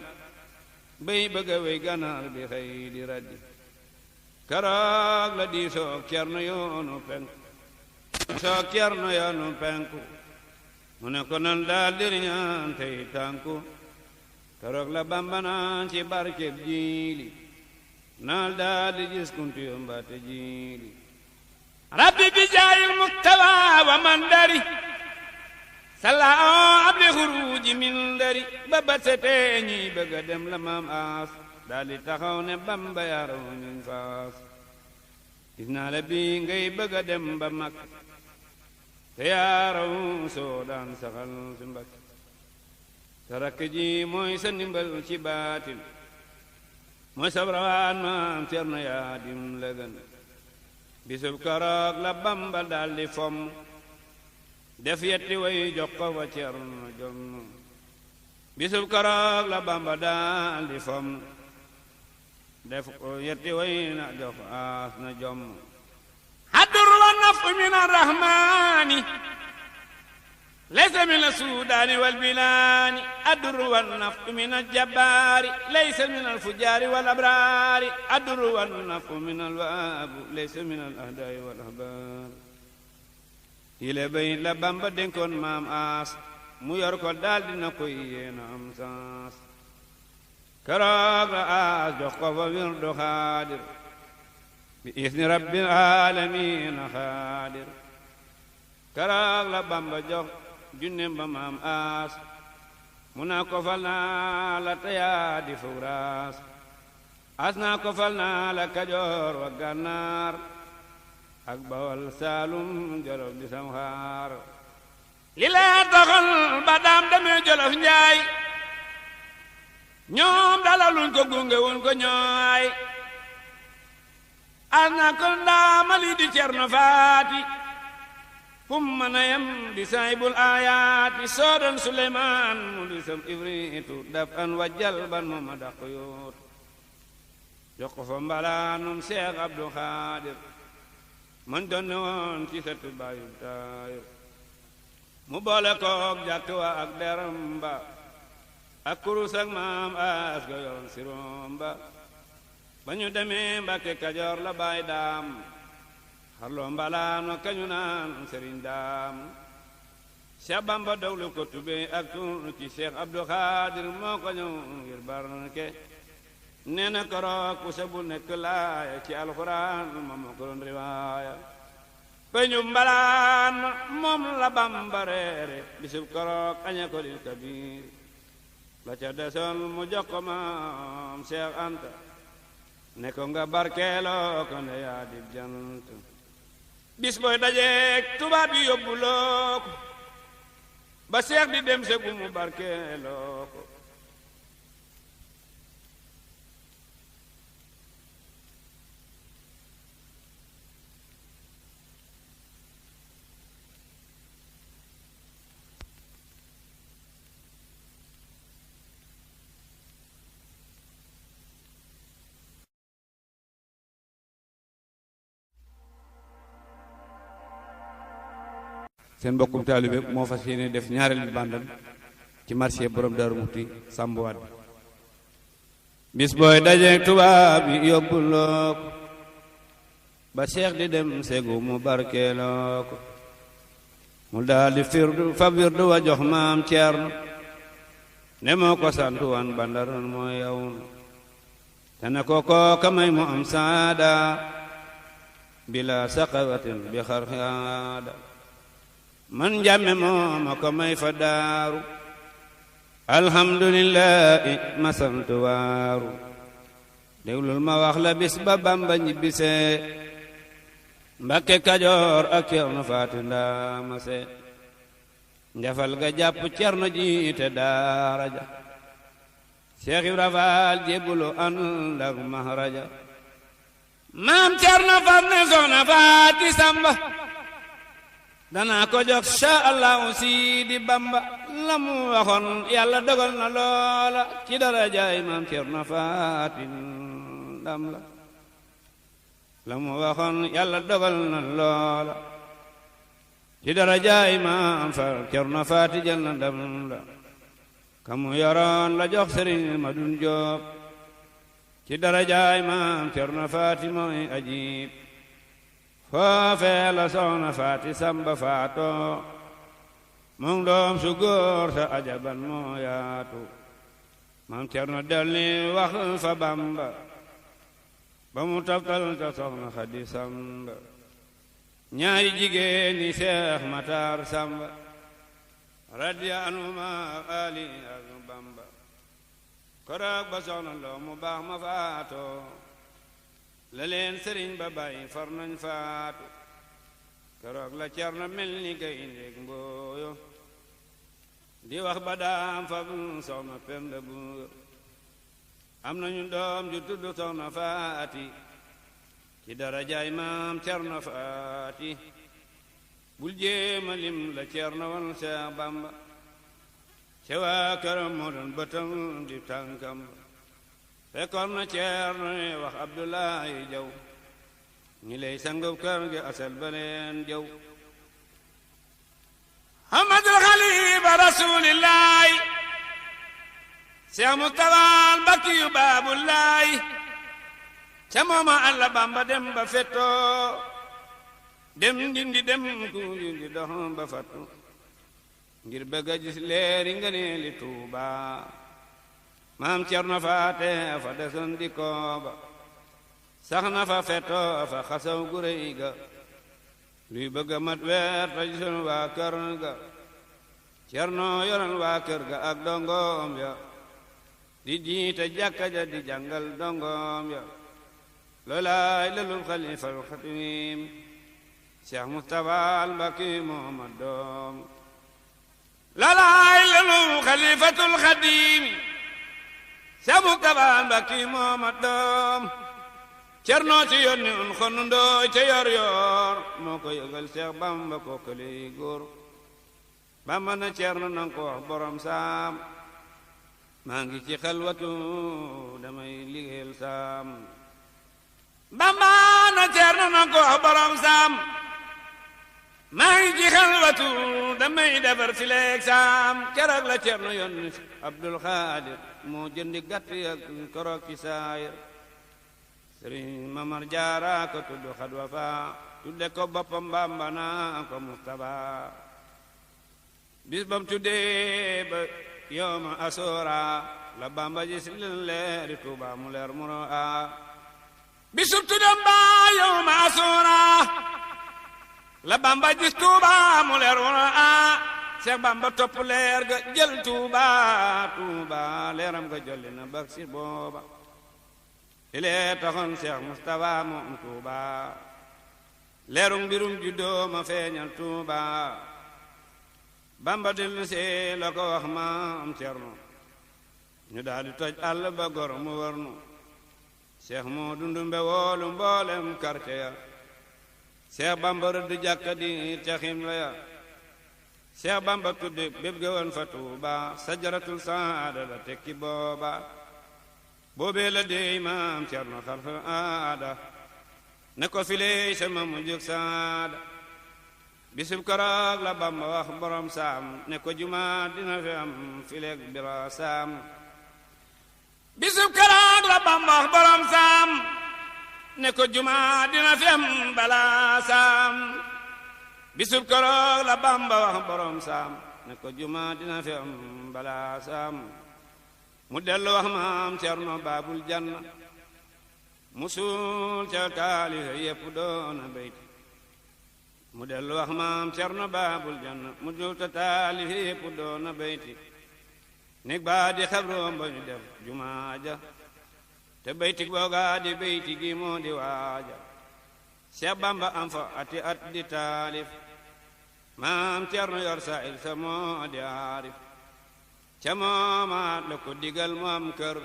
bay bëgga wey ganaar di xëy di raddi keroog la di soog Cerno yoonu penku soog Cerno yoonu penku mu ne ko nan daal di riñaan tey tànku keroog la Bamba naan ci barkeb jiili naal daal di gis kunti yo mbaate jiili rabbi bi jaayil muktaba wa man dari salla abli xuruji min dari ba bat setee ñi bëgga dem la Maam Aas daal di taxaw ne Bamba yaaraw ñuñ faas gis naa la bii ngay bëgga dem ba mag te yaaraw soo daan saxal si mbakk sa rakk ji mooy sa ndimbal ci baatin mooy sa rawaan Maam Cerno yaa dim la gën bisub keroog la Bamba daal di fomm def yetti way jox ko fa Cerno jom bisub keroog la Bamba daal di fomm def ko yetti way na jox aas na jom hadur wa nafu min arrahmani laysa min asudani wal bilani adur wa nafu min aljabbari laysa min alfujari wal abrari adur wa nafu min alwaabu laysa min alahdai wal ahbar ile bay la Bamba dénkoon Maam Aas mu yor ko daal dina koy yéena am saas keroog la Aas jox ko fa wirdu Xaadir bi isni rabbil aalamiin Xaadir keroog la Bamba jox junneem ba Maam Aas mu naa ko fal naa la tayaa di fuuraas Aas naa ko fal naa la Kajoor wa Gànnaar ak Bawol Saalum Jolof di sam xaar li lee taxal ba daam demee Jolof Njaay ñoom dalaluñ ko gunge wuñ ko ñooy as na ko ndaamali di Cerno Faati fum mën a yem di saybul aayaati soodan Suleymaan mu di sam ifriitu daf an wa jalban mooma daq yoot jox ko fa mbalaanum Seex Abdu Xaadir man doon woon ci sëtu Baay Taayir mu boole koog jàkk wa ak deram ba ak kurus ak maam as ga yoon sirom ba ba ñu demee Mbàkke Kajoor la Baay Daam xarloo mbalaano kañu naan Sëriñ Daam Seex Bamba dawlu ko tubee ak tun ci Seex Abdu Xaadir moo ko ñëw ngir barke nee na koroog ku sabu nekk laaya ci alxuraan moom moo ko doon riwaaya peñu mbalaan moom la Bamba reere bisub koroog aña ko lil kabiir la ca desoon mu jox ko maam Seex Anta ne ko nga barkeeloo ko ne yaa di jant bis booy dajeek tubaab yi yóbbuloo ko ba Seex di dem segu mu barkeeloo ko seen mbokkum taalibe moo fas yéene def ñaareel bi bandam ci marché borom Daaru Muxti Samb Wade bis booy dajeek tubaab yi yóbbuloo ko ba Seex di dem segu mu barkeeloo ko mu daldi firdu fa wirdu wa jox maam Ceerno ne moo ko santu wan bandaroon moo yawnu te ne ko kooka may mu am saada bila saqawatin bi xarxaada man njàmme mooma ko may fa daaru alhamdulillahi ma sant waaru déglul ma wax la bis ba Bamba ñibbisee Mbàkke Kajoor ak Cerno Faati Ndaamase njafal ga jàpp Cerno jiite daara ja Seex Ibra Faal jébbulu ànd ak mahraja maam Cerno far ne Soxna Faati Samba danaa ko jox sha Allahu Sidi Bamba la mu waxoon yàlla dogal na loola ci darajaay maam Cerno Faati ndam la mu waxoon yàlla dogal na loola ci darajaay maam Cerno Faati jël na ndam la kamu yoroon la jox Sëriñ Madun Joob ci darajaay maam Cerno Faati mooy ajib foofee la Soxna Faati Samba faatoo moom doom su góor sa ajaban moo yaatu maam Cerno delli wax fa Bamba ba mu taftal ta Soxna Xadi Samba ñaari jigéen ñi Seex Matar Samba radiya anhuma ali ak Bamba koroog ba soxna loo mu baax ma faatoo la leen sëriñ ba bàyyi far nañ faatu keroog la Cerno mel ni gaynde mbooyo di wax ba daam fa Soxna Penda Buur am nañu doom ju tudd Soxna Faati ci darajaay maam Cerno Faati bul jéema lim la Cerno wan Seex Bamba ca waa këram moo doon bëtam di tànkam fekkoon na Cerno wax Abdoulaye Jaw ñi lay sangub kër gi asal beneen jaw Ahmadul Xalifa rasuulillaahi Seex Mustafaa Mbakiyu Baabullaahi ca mooma Alla Bamba dem ba fettoo dem ndindi dem ku ndindi dox ba fattu ngir bëgg a gis leeri ngëneeli Tuubaa maam Cerno Faate fa desoon di kooba sax na fa fettoo fa xasaw gu réy ga luy bëgg a mat weer ta gisoon waa kër ga Cerno yoroon waa kër ga ak dongoom ya di jiite jàkka ja di jàngal dongoom ya loolaay lelul xalifal xatim Seex Mustafaa Mbàkke Muhammad doom loolaay lelul xalifatul xatim Seex Mustafaa Mbàkke Muhammad doom Cerno ci yónni un xonu ndooy ca yor yor moo ko yëgal Seex Bamba kookali góor Bamba na Cerno nanga ko wax borom saam maa ngi ci xelwatu damay liggéeyal saam Bamba na Ceerno na ko borom saam maa ngi ci xalwatu damay defar si leeg saam keroog la Ceerno yónni Abdul Xaadir moo jëndi gàtt ak korok ci saayir Sëriñ Mamar Jaara ko tudd xadwa fa tudde ko boppam Bamba naa ko Mustafa bis bam tuddee ba yawma asura la Bamba gis leeri Tuuba mu leer mu a bisub tuddam ba yawma asura la Bamba gis Tuuba mu leer mu a Seex Bamba topp leer ga jël Tuuba Tuuba leeram ga jolli na bak si booba ilee taxoon Seex Mustafa moom Tuuba leerum mbirum juddoo ma feeñal Tuuba Bamba dellu see la ko wax maam Cerno ñu daldi toj àll ba gor mu wër nu Seex moo dundumbe woolu mboolem quartier ya Seex Bamba rëdd jàkka di ca Ximla ya Seex Bamba tudde bépp ga woon fa Tuuba sajaratul saada la tekki booba boobee la dey maam Cerno xarfa aada ne ko filey sama mu jóg saada bisub koroog la Bamba wax borom saam ne ko juma dina fi am fileeg bira saam bisub koroog la Bamba wax borom saam ne ko juma dina fi am bala saam bisub koroog la Bamba wax borom saam ne ko juma dina fi am bala saam mu dellu wax maam Cerno baabul janna musul ca taalife yépp doona bayti mu dellu wax maam Cerno baabul janna musul ca taalife yépp doona bayti néeg baa di xabroom ba ñu def jumaaja te bayti boogaa di bayti gi moo di waaja Seex Bamba am fa ati at di taalif maam Cerno yor sa il sa moo di aarif ca moomaat la ko digal mu am kër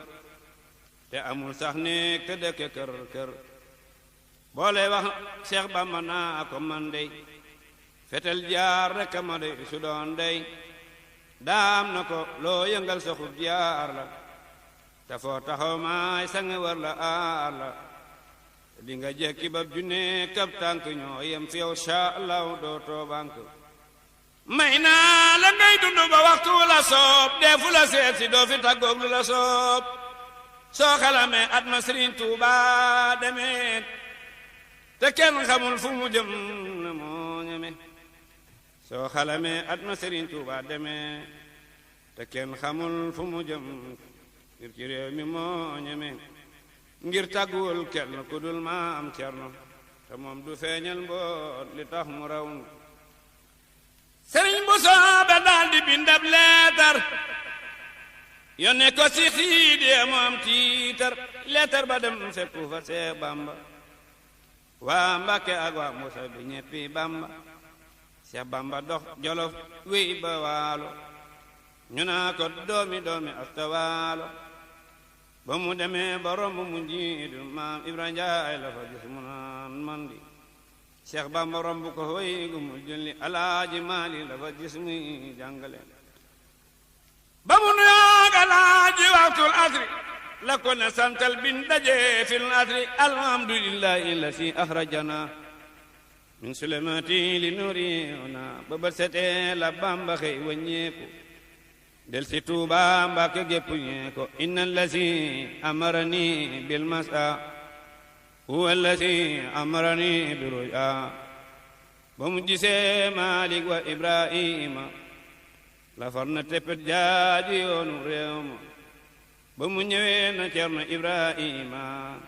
te amul sax néeg te dëkke kër boole wax Seex Bamba naa ko man dey fetel jaar rekk ma dey su doon dey daam na ko loo yëngal sa xub jaar la te foo taxaw maay sange war la aar la di nga jekki bab junne kab tànk ñoo yem fi yow sha Allah doo too bank may naa la ngay dund ba waxtu la soob defu la seet si doo fi tàggoog lu la soob soo xalamee at ma Sëriñ Tuuba demeet te kenn xamul fu mu jëm na moo ñeme soo xalamee at ma Sëriñ Tuuba demeet te kenn xamul fu mu jëm ngir ci réew mi moo ñeme ngir tàgguwul kenn ku dul maam Cerno te moom du feeñal mboot li tax mu raw Sëriñ bu soobe daal di bindab leetar yónne ko si xiidee mu am tiitar leetar ba dem fekku fa Seex Bamba waa Mbàkke ak waa Musa bi ñeppi Bamba Seex Bamba dox Jolof wéy ba waalo ñu naa ko doomi asta waalo ba mu demee ba romb mu njiidu maam Ibra Njaay la fa gis mu naan mandi Seex Bamba romb ko hoy gu mu julli Alaaji Maali la fa gis muy jàngale ba mu nuyoog Alaaji waxtul asri la ko ne santal bin daje fil asri alhamdulillahi allati akhrajana min sulemati li nurina ba bët setee la Bamba xëy waññeeku del si Tuuba Mbàkke gépp ñeeko inna allati amarani bil masa huwa allati amarani bi ruya ba mu gisee Maalik wa Ibrahima la far na teppet jaaji yoonu réew ma ba mu ñëwee na Cerno Ibrahima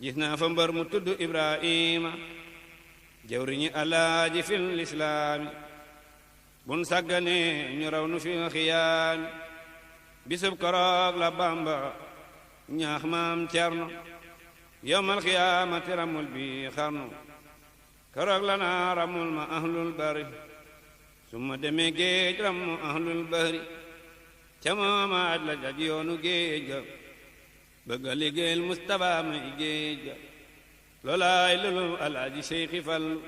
gis naa fa mbër mu tudd Ibrahima jawriñi Alaaji fil islaami bun sàggane ñu raw nu fi xiyaami bisub koroog la Bamba ñaax maam Cerno yowmal xiyaamati ramul bi xarnu koroog la naa ramul ma ahlul bari summa demee géej ramu ahlul bahri ca moomaat la jag yoonu géej ga bëgga liggéeyal Mustafa may géej ga loolaay lulu Alaaji Seyxi Fallu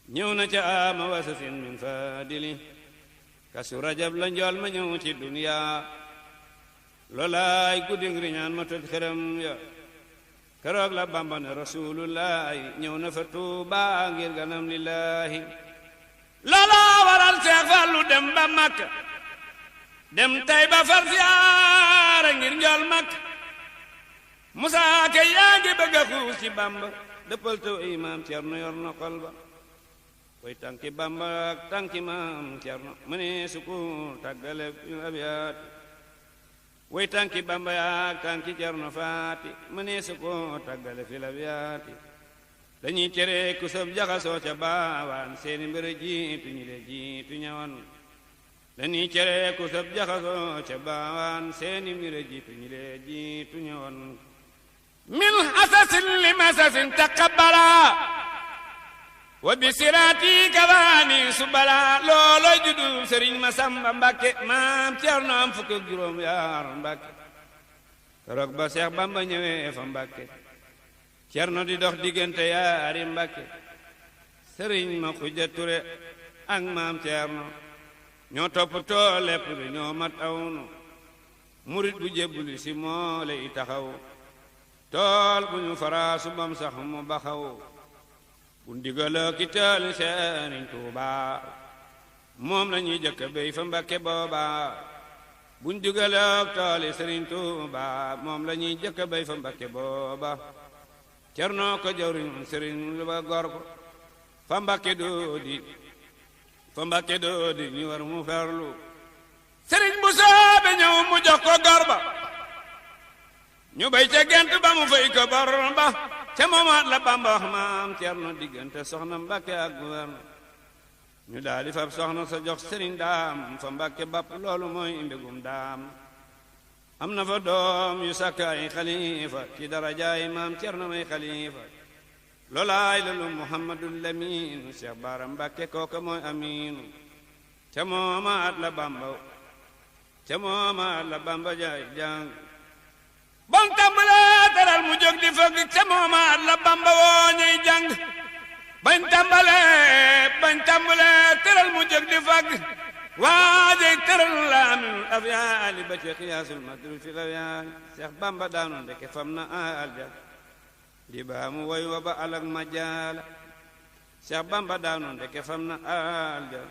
ñëw na ca ama wasasin min fadili kasu rajab la njool ma ñëw ci duniya loolaay guddig riñaan ma toj xërëm ya keroog la Bamba ne rasulullahi ñëw na fa Tuuba ngir ganam lillahi loola waral Seex Fallu dem ba Makka dem Tayba far siyaara ngir njool Makka Musaa Ka yaa ngi bëgg a xuus ci Bamba dëppal taw imaam Cerno yor na xol ba way tànki Bamba ak tànki maam Cerno mëne su ko tàggale fi abiyaat way tànki Bamba ak tànki Cerno faati mëne su ko tàggale fi abiyaati dañuy cere ku sab jaxasoo ca baawaan seeni mbir jiitu ñi le jiitu ñawan dañuy cere ku sab jaxasoo ca baawaan seeni mbir jiitu ñi le jiitu ñawan min asasin li masasin taqabbala wa bi siraati kawaani subala loolo judul Sëriñ Masamba Mbàkke maam Cerno am fukk ak juróom yaar Mbàkke keroog ba Seex Bamba ñëwee fa Mbàkke Cerno di dox diggante yaari Mbàkke Sëriñ ma Xuja Ture ak maam Cerno ñoo toppatoo lépp bi ñoo mat awnu murit bu jébbuli si moo lay taxaw tool bu ñu faraasu bam sax mu baxaw bu ndigaloo ki tool Sëriñ Tuuba moom la ñuy jëkk béy fa Mbàkke booba bu ndigaloo tooli Sëriñ Tuuba moom la ñuy jëkk béy fa Mbàkke booba Cerno ko jawriñ Sëriñ lu ba gor ko fa Mbàkke doodi ñu war mu ferlu Sëriñ bu soobe ñëw mu jox ko gor ba ñu bay ca gent ba mu fay ko bor ba ca moomaat la Bamba wax maam Cerno diggante soxna Mbàkke ak gouverne ñu daldi fab soxna sa jox Sëriñ Daam fa Mbàkke bapp loolu mooy mbégum daam am na fa doom yu sàkk ay xalifa ci darajaay maam Cerno may xalifa loolaay lalu Muhammadul Lamin Cheikh Bara Mbàkke kooka mooy amiinu ca moomaat la Bamba jaay jàng bon tàmbalee teral mu jóg di fëgg ca moomaat la Bamba woo ñuy jàng bañ tàmbalee teral mu jóg di fëgg waajay teral la aminul afyaali ba ci xiyaasul madru fi layaali Seex Bamba daanu ndeke fam na alja di baa mu woy wa ba alag majaala Seex Bamba daanu ndeke fam na alja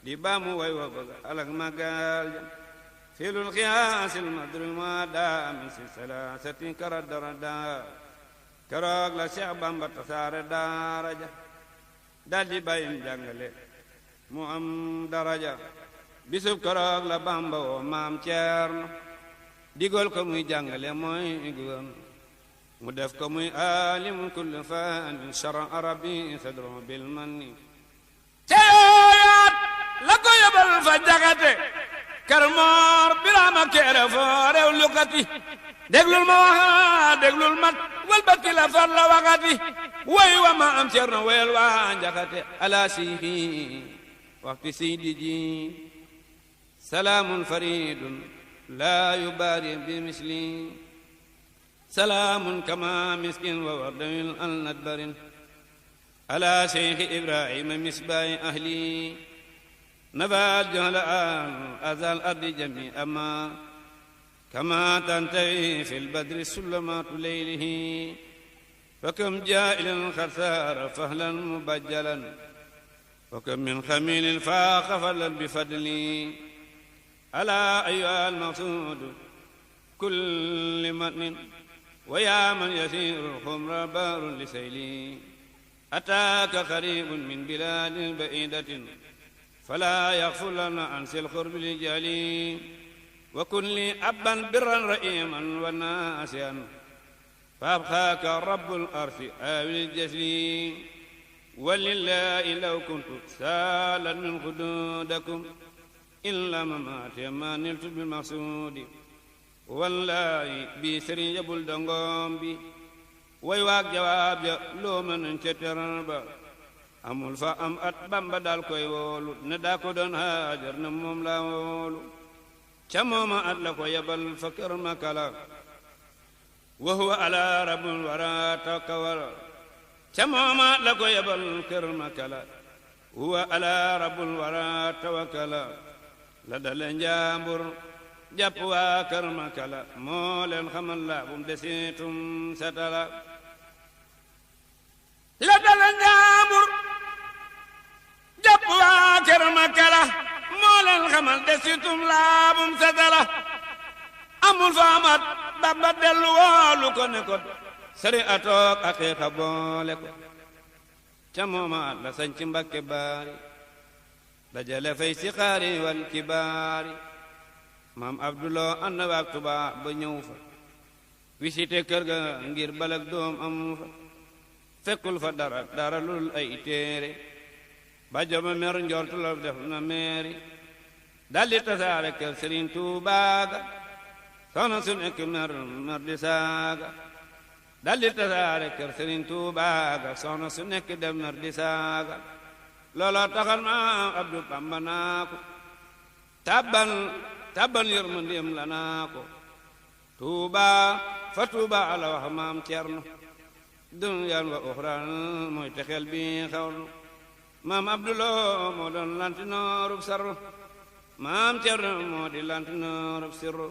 di baa mu woy wa ba alag magalja filul xiyaasil madru ma daa min si salaasatin karadarada keroog la Seex Bamba tasaare daaraja daldi bàyyim jàngale mu am daraja bisub keroog la Bamba woo maam Cerno digal ko muy jàngale mooy gën mu def ko muy alimun kulli faanin shara arabi sadro bil manni ceeyaat la ko yóbbal fa jaxate kër moor biraama keere foo rew lukati déglul ma waxa déglul mat walbati la far la waxati way wa ma am Cerno weel waa njaxate ala siixi waxti seydi ji salaamun faridun laa yubaari bi misli salaamun kama miskin wa wardawil al nadbarin ala seyxi Ibrahima misbaayi ahli nafaat joxla an azal ardi jami ama kama tantawi fi lbadri sulamatu leylihi fakam jailan xarsaara fahlan mubajjalan fakam min xamilin faaxa falan bifadli ala ayyuha almaqsuudu kulli matnin wa yaa man yasiru lxumra baarun li sayli ataaka qaribun min bilaadin baidatin fala yaxfu lana an sil xurbi li jali wa kun li abban birran rahiman wa naasiyan fa abxaaka rabbul arsi aawil jasli walillahi law kuntu saalan min xududakum illa mamaate ma niltu bil maqsuudi wallahi bi sëriñ yabul dongoom bi way waag jawaab ja loo mënuñ ca teral ba amul fa am at Bamba daal koy woolu ne daa ko doon haajar na moom laa woolu ca mooma at la ko yabal fa kër Makala wa huwa ala rabbul wara takawala ca mooma at la ko yabal kër Makala huwa ala rabbul wara tawakkala la dale njaambur jàpp waa kër Makala moo leen xamal la bum desitum setala la dala Njaambur jàpp waa kër Makala moo leen xamal desitum la bum setala amul fa amat Bamba dellu woolu ko ne ko sari atoog aqiiqa boole ko ca moomaat la sañ ci Mbakke Baari dajale fay si xaari wal kibaari maam Abduloo ànd waak Tuubaa ba ñëw fa visité kër ga ngir balak doom am fa fekkul fa dara lul ay téere ba joma mer njortu la def na meeri daldi tasaare kër Sëriñ Tuubaa ga soxna su nekk mer di saaga daldi tasaare kër Sëriñ Tuubaa ga soxna su nekk dem mer di saaga looloo taxal maam Abdu Bamba naa ko tabban yërmandeem la naa ko Tuuba fa Tuuba ala wax maam Cerno duniyaan wa uxraan mooy texel bi xawlu maam Abduloo moo doon lantinoorub sarru maam Cerno moo di lantinoorub sirru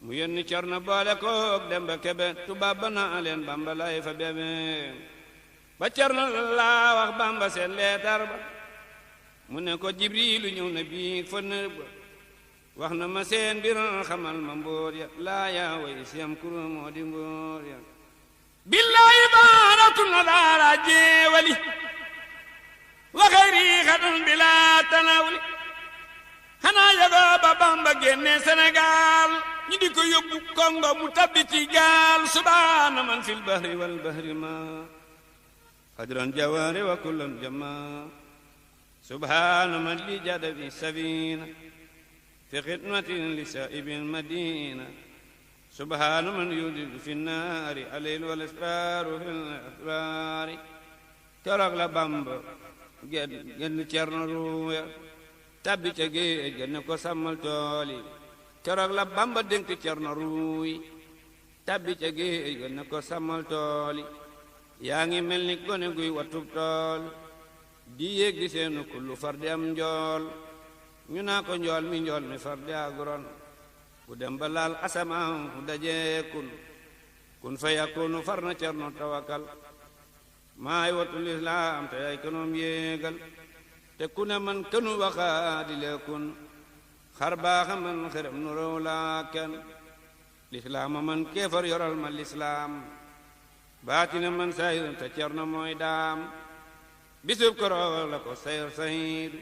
mu yónni Cerno boole koog Demba Kebe tubaab ba naa leen Bamba lay fa bebe ba Cerno laa wax Bamba seen leetar ba mu ne ko Jibriilu ñëw na bii fa nëb ba wax na ma seen mbir xamal ma mbóor ya laa yaa way siyam kuru moo di mbóor ya billahi baaratu na daara jeewali wa xayri xadun bila tanawli xanaa yagoo ba Bamba génne Sénégal ñu di ko yóbbu Kongo mu tabbi ci gaal subhaana man fil bahri wal bahri ma qadran jawaari wa kullan jama subhaana man li jada bi sabina fi xidmatin li saa'ibil madina subhaana man yudidu fi naari alayl wal asraaru fil asraari keroog la Bamba genn Cerno ruuya tabbi ca géej ga ne ko sàmmal tool yi keroog la Bamba dénk Cerno ruuy tabbi ca géej ga ne ko sàmmal tool yi yaa ngi mel ni gone guy watub tool di yéeg di seenu kullu far di am njool ñu naa ko njool mi far di aguron ku dem ba laal asamaan ku dajee kun fa yakunu far na Cerno tawakal maay watu lislaam te ay kanoom yéegal te ku ne man kanu waxaa di leekun xar baaxa man xerem nu row laa kenn lislaama man keefar yoral ma lislaam baatina man sayir te Cerno mooy daam bisub korool la ko sayir sayidu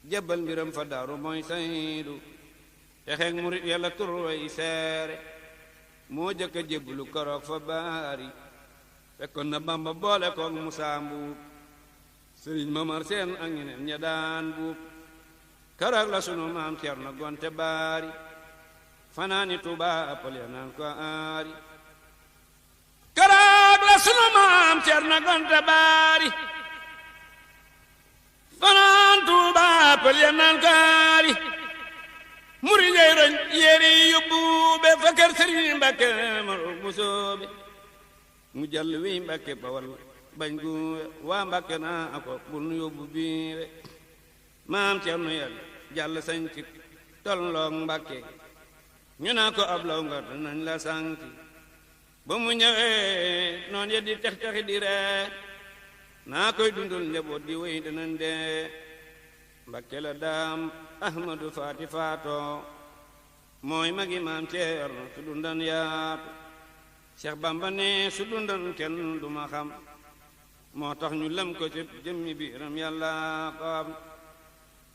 jébbal mbiram fa daaru mooy sayidu te xeeg murit yàlla tur way seere moo jëkka jébbulu koroog fa baari fekkoon na Bamba boole koog Musaa Mbuub Sëriñ Mamar Seen ak ñeneen ña daan buub koroog la sunu maam Cerno gonte baari fanaani Tuubaa appal ya naan ko aari koroog la sunu maam Cerno gonte baari fanaan Tuubaa appal ya naan ko aari muri ngay roñ yéeri yóbbu be fa kër Sëriñ Mbàkke Maru Musoobe mu jàll wi Mbàkke Bawal bañ gu waa Mbàkke naa ako bul nu yóbbu biiwe maam Cerno yàlla jàll sañ ci tolloog Mbàkke ñu naa ko ab law nga danañ la sànki ba mu ñëwee noon ya di tex-texi di ree naa koy dundul njaboot di wéy danañ dee Mbàkke la daam Ahmadu Faati faatoo mooy magi maam Cerno su dundan yaatu Cheikh Bamba ne su dundan kenn du ma xam moo tax ñu lëm ko ci jëmmi biiram yàlla ko am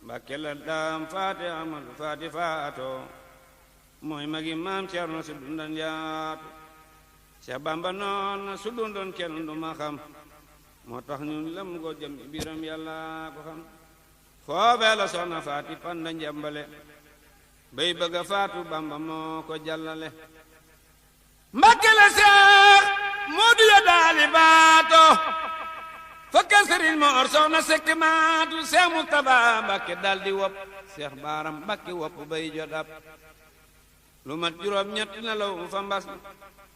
Mbàkke la daam Faati Ahmadu Faati faatoo mooy magi maam Cerno su dundan yaatu Cheikh Bamba noon su dundan kenn du ma xam moo tax ñu lëm ko jëmmi biiram yàlla ko xam foofee la soxna Faati Panda Njambale bay bëgga faatu Bamba moo ko jàllale Mbàkke la Seex Moodu ya daali baato fakka Sëriñ Moor soxna Sekk maatu Seex Mustafaa Mbàkke daldi wopp Seex Baaram Mbàkke wopp bay jodab lu mat juróom ñett nelaw fa mbas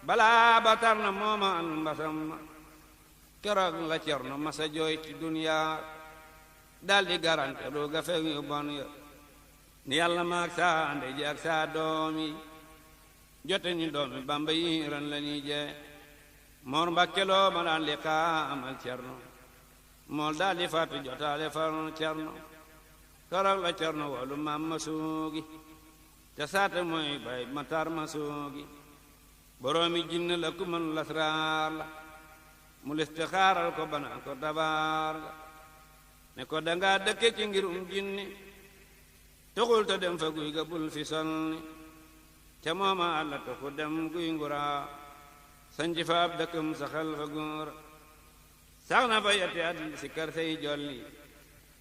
balaa ba tar na mooma an mbasam keroog la Cerno masa jooy ci duniyaa daldi garante doo ga feg yu bon ya ni yàlla maag saa ndey ji ak saa doom yi jote ni doomi Bamba yi ran la ñuy jee Mor Mbàkke loo ma daan li xaamal cerno mool daal di fàttu jotaale farno cerno korog la cerno wolu maam ma suugi te saate mooy bay matar ma suugi boroomi jinn la ku mën lasraar la mu listixaaral ko bana ko dabaar la ne ko danga dëkke ci ngirum jinni tuxul te dem fa guy ga bul fi sonni ca mooma àlla tuxu dem guy ngura sanci fa ab dëkkam saxal fa góor sax na fa yetti at si kër say jolli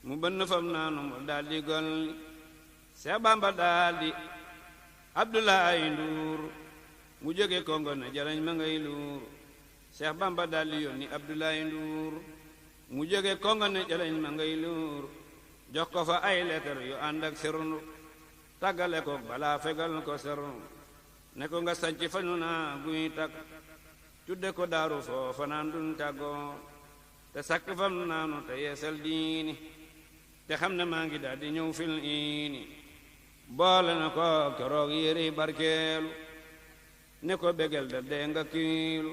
mu bënn fam naanu mu daldi golli Seex Bamba daldi Abdoulaye Nduur mu jóge Kongo ne jalañ ma ngay luur Seex Bamba daldi yónni Abdoulaye Nduur mu jóge Kongo ne jalañ ma ngay luur jox ko fa ay leetar yu ànd ak sirnu tàggale ko balaa fegal ko sirnu ne ko nga sanc fa ñu naa guy takk tudde ko daaru foofa naan dun tàggoo te sakk fam naanu te yeesal diini te xam ne maa ngi daal di ñëw fil iini boole na ko keroog yéri barkeelu ne ko begel da dee nga kiilu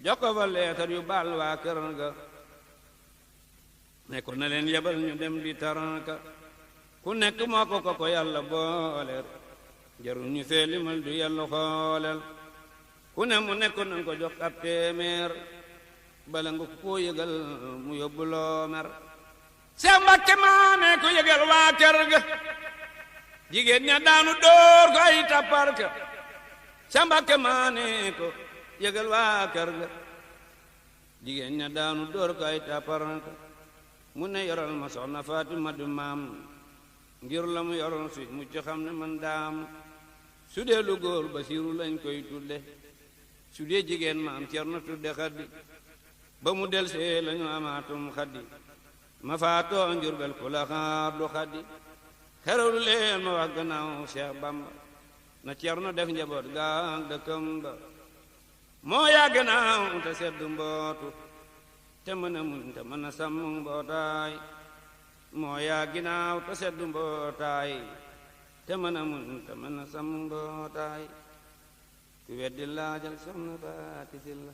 jox ko fa leetar yu baal waa kër ga ne ko na leen yebal ñu dem di taranka ku nekk moo ko yàlla booleel jarul ñu fee limal du yàlla xooleel ku ne mu nekk nañ ko jox ab téeméer bala nga ko yëgal mu yóbbu loo mer Seex Mbàkke maa ne ko yëgal waa kër ga jigéen ña daanu dóor ko ay tappar ka Seex Mbàkke maa ne ko yëgal waa kër ga jigéen ña daanu dóor ko ay tappar ka mu ne yoral ma soxna Fatima du maam ngir la mu yoroon fi mu ci xam ne man daam su dee lu góor Basiiru lañ koy tudde su dee jigéen maam Cerno tudde Xaddi ba mu del see lañu amaatum Xaddi ma faatoo Njurbel ku la xaar du Xaddi xerewlu leen ma wax gannaaw Seex Bamba na Cerno def njaboot gaag dëkkam ba moo yaa gannaaw te sedd mbootu te mën a muñ te mën a sàmm mbootaay moo yaa ginnaaw te sedd mbootaay te mën a muñ te mën a sàmm mbootaay ku weddi laajal soxna Faati Sylla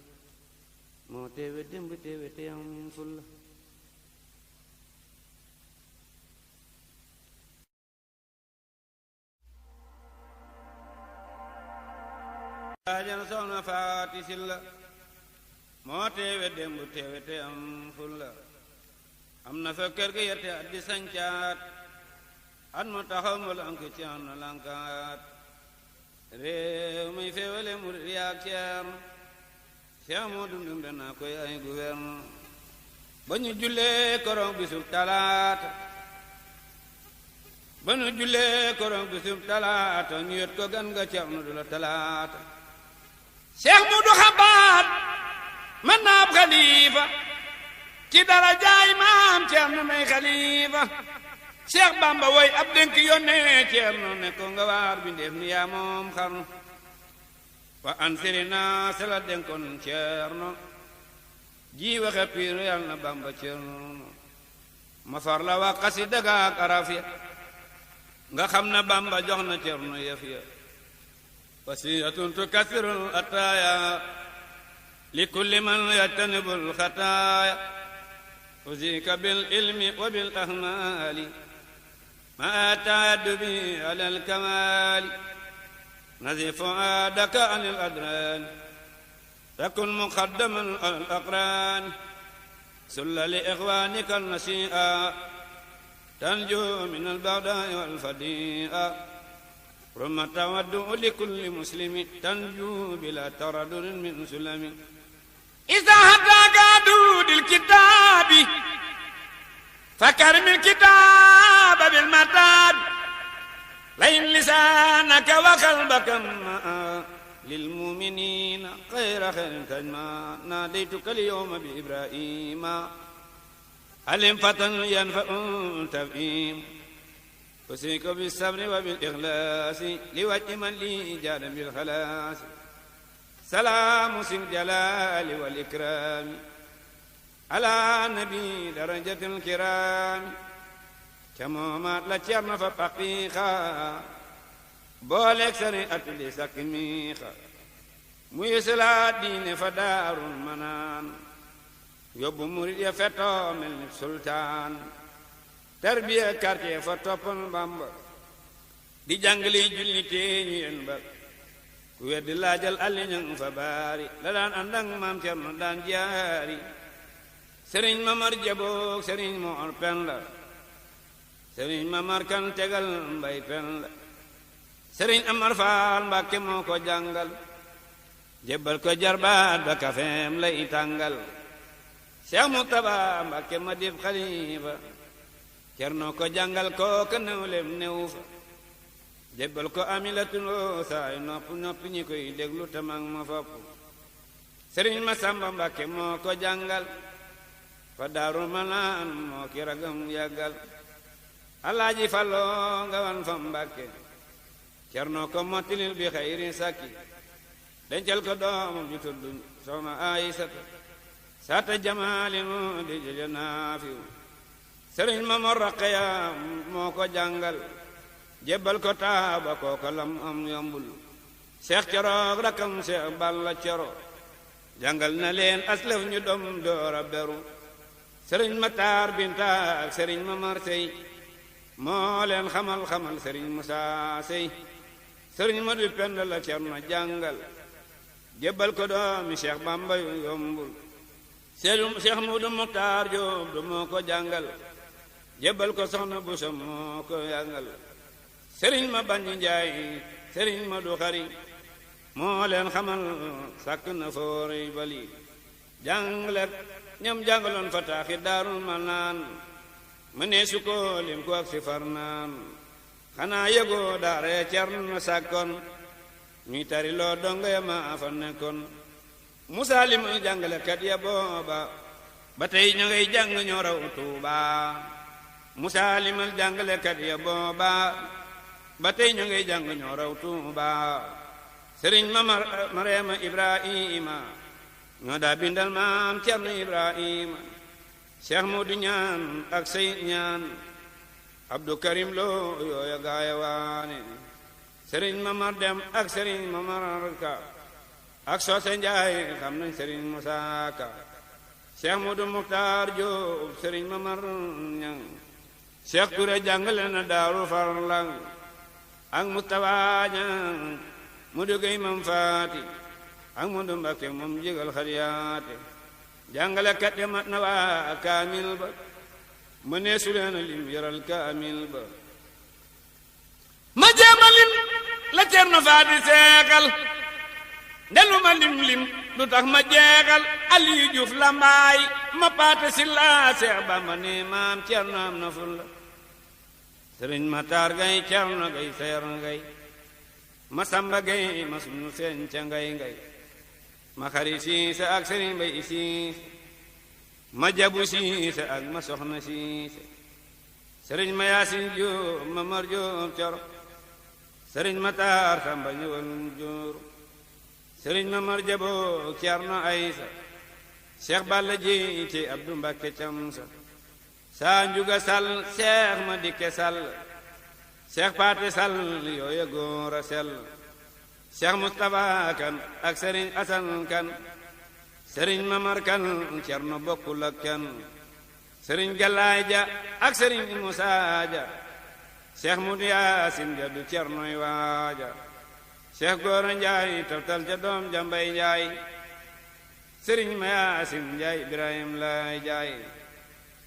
moo teewe démb teewe te am fulla laajal soxna Faati Sylla moo teewe démb teewe te am fulla am na fa kër ga yette at di sancaat at mu taxaw mu lank ci am na lankaat réew muy féewale murid yaak Ceerno Seex Moodu Ndumbe naa koy ay gouverneur ba ñu jullee korong bisub talaata ñu yot ko gan nga Ceerno du la talaata Seex Moodu Xabaat man naab xalifa ci dara jaay maam Ceerno may xalifa Seex Bamba woy ab dénk yónnee Ceerno ne ko nga waar bi ndeef ni yaa moom xarnu wa ansirina sela dénkoon Ceerno ji waxe piiru yal na Bamba Ceerno ma far la wax xasida ga ak araf ya nga xam na Bamba jox na Ceerno yëf ya wasiyatun tukasirul ataaya li kulli man yajtanibul xataaya usika bil ilmi wa bil ahmaali ma taaddubi alal kamaali نزف عادك عن الأدران تكن مقدما على الأقران سل لإخوانك النسيئة تنجو من البغداء والفديئة رم تودع لكل مسلم تنجو بلا تردد من سلم إذا هداك عدود الكتاب فكرم الكتاب بالمتاب لئن لسانك وقلبك للمؤمنين خير تجمع ناديتك اليوم بإبراهيم علم فتى ينفع تفهيم أوصيك بالصبر وبالإخلاص لوجه من لي جاد بالخلاص سلام سن الجلال والإكرام على نبي درجة الكرام ca moomaat la Cerno fa paqiiqa booleeg sëriñ atuli sakki miixa muy salaat diine fa Daarul Manaan yóbbu murit ya fetoo mel ni sultaan tarbiya quartier fa toppal Bamba di jàngli julli tee ñu yen ba ku weddi laajal alli ñang fa baari la daan àndang maam Cerno daan jaari sëriñ Mamar Jaboog sëriñ Moor Pen la sëriñ Mamar Kan tegal mbay pen la sëriñ Amar Faal Mbàkke moo ko jàngal jébbal ko jarbaat ba kafeem lay tàngal Seex Murtada Mbàkke ma dib xalifa Cerno ko jàngal kooka newlem new fa jébbal ko amilatuloo saay nopp ñi koy déglu tamang ma fopp sëriñ Masamba Mbàkke moo ko jàngal fa Daarul Manaan moo ki ragam yàggal Alaaji Falloo nga wan fa Mbàkke Cerno ko mottilil bi xayri sakki dencal ko doomam ju tudd Soxna Aysata saata jamaalin mu di jëjë naafiw sëriñ Mamor Raqeya moo ko jàngal jébbal ko taaba kooka lam am yombul Seex Coroog rakam Seex Balla Coro jàngal na leen aslëf ñu dom doora beru sëriñ Matar Binta ak sëriñ Mamar Sey moo leen xamal sëriñ Musaa Sey sëriñ Madu Penda la Cerno jàngal jébbal ko doomi Seex Bamba yu yombul Seex Mudu Muxtaar Jóob du moo ko jàngal jébbal ko Soxna Buso moo ko jàngal sëriñ Ma Banji Njaay sëriñ Madu Xari moo leen xamal sàkk na foori bali jàngale ñoom jàngaloon fa taaxi Daarul Manaan ma nee su ko lim ko ak si far naan xanaa yëgoo daare Cerno sàkkoon ñuy tari loo donga ya ma fa nekkoon Musaa Lim jàngalekat ya booba ba tey ña ngay jàng ñoo raw Tuuba Musaa Lim jàngalekat ya booba ba tey ña ngay jàng ñoo raw Tuuba sëriñ Mareema Ibrahima ñoo daa bindal maam Cerno Ibrahima Cheikh Modou ñaan ak Seyid ñaan Abdou Karim Lo yooya gaaya waane sëriñ Mamar Dem ak sëriñ Mamar Ka ak Soose Njaay xam nañ sëriñ Musaa Ka Cheikh Modou Muxtaar Jóob sëriñ Mamar Ñang Cheikh Touré jàngale na Daaru Farlang ak Mustafa Ñang Modou Gey Mam Faati ak Modou Mbakke moom jégal xariyaate jàngale kat ya mat na waa kaamil ba ma nee su leen lim yoral kaamil ba ma jéema lim la Cerno Faati seexal ndelu ma lim du tax ma jeexal Aliyu Juuf Lambaay ma paate si laa Seex Bamba ne maam Cerno am na ful la sëriñ Matar Gay Cerno Gay seer ngay ma Samba Gay ma sunu seen ca ngay ma Xari Siise ak sëriñ Mbay Siise ma Jabu Siise ak ma Soxna Siise sëriñ ma Yaasin Jóob ma Mar Jóob Coro sëriñ Matar Samba ñëwal Jóor sëriñ ma Mar Jaboo Cerno Aysa Seex Balla Jiite Abdu Mbakke Camsa saa njuga sal Seex ma dikke sal Seex Paate sal yooya góor a sell Seex Mustafa Kan ak sëriñ Asan Kan sëriñ Mamar Kan Cerno bokkul ak kan sëriñ Galaay Ja ak sëriñ Musaa Ja Seex Mudu Yaasin Ja du Cernoy waaja Seex Góora Njaay toftal ca doom ja Mbay Njaay sëriñ ma Yaasin Njaay Ibrahim Laay Njaay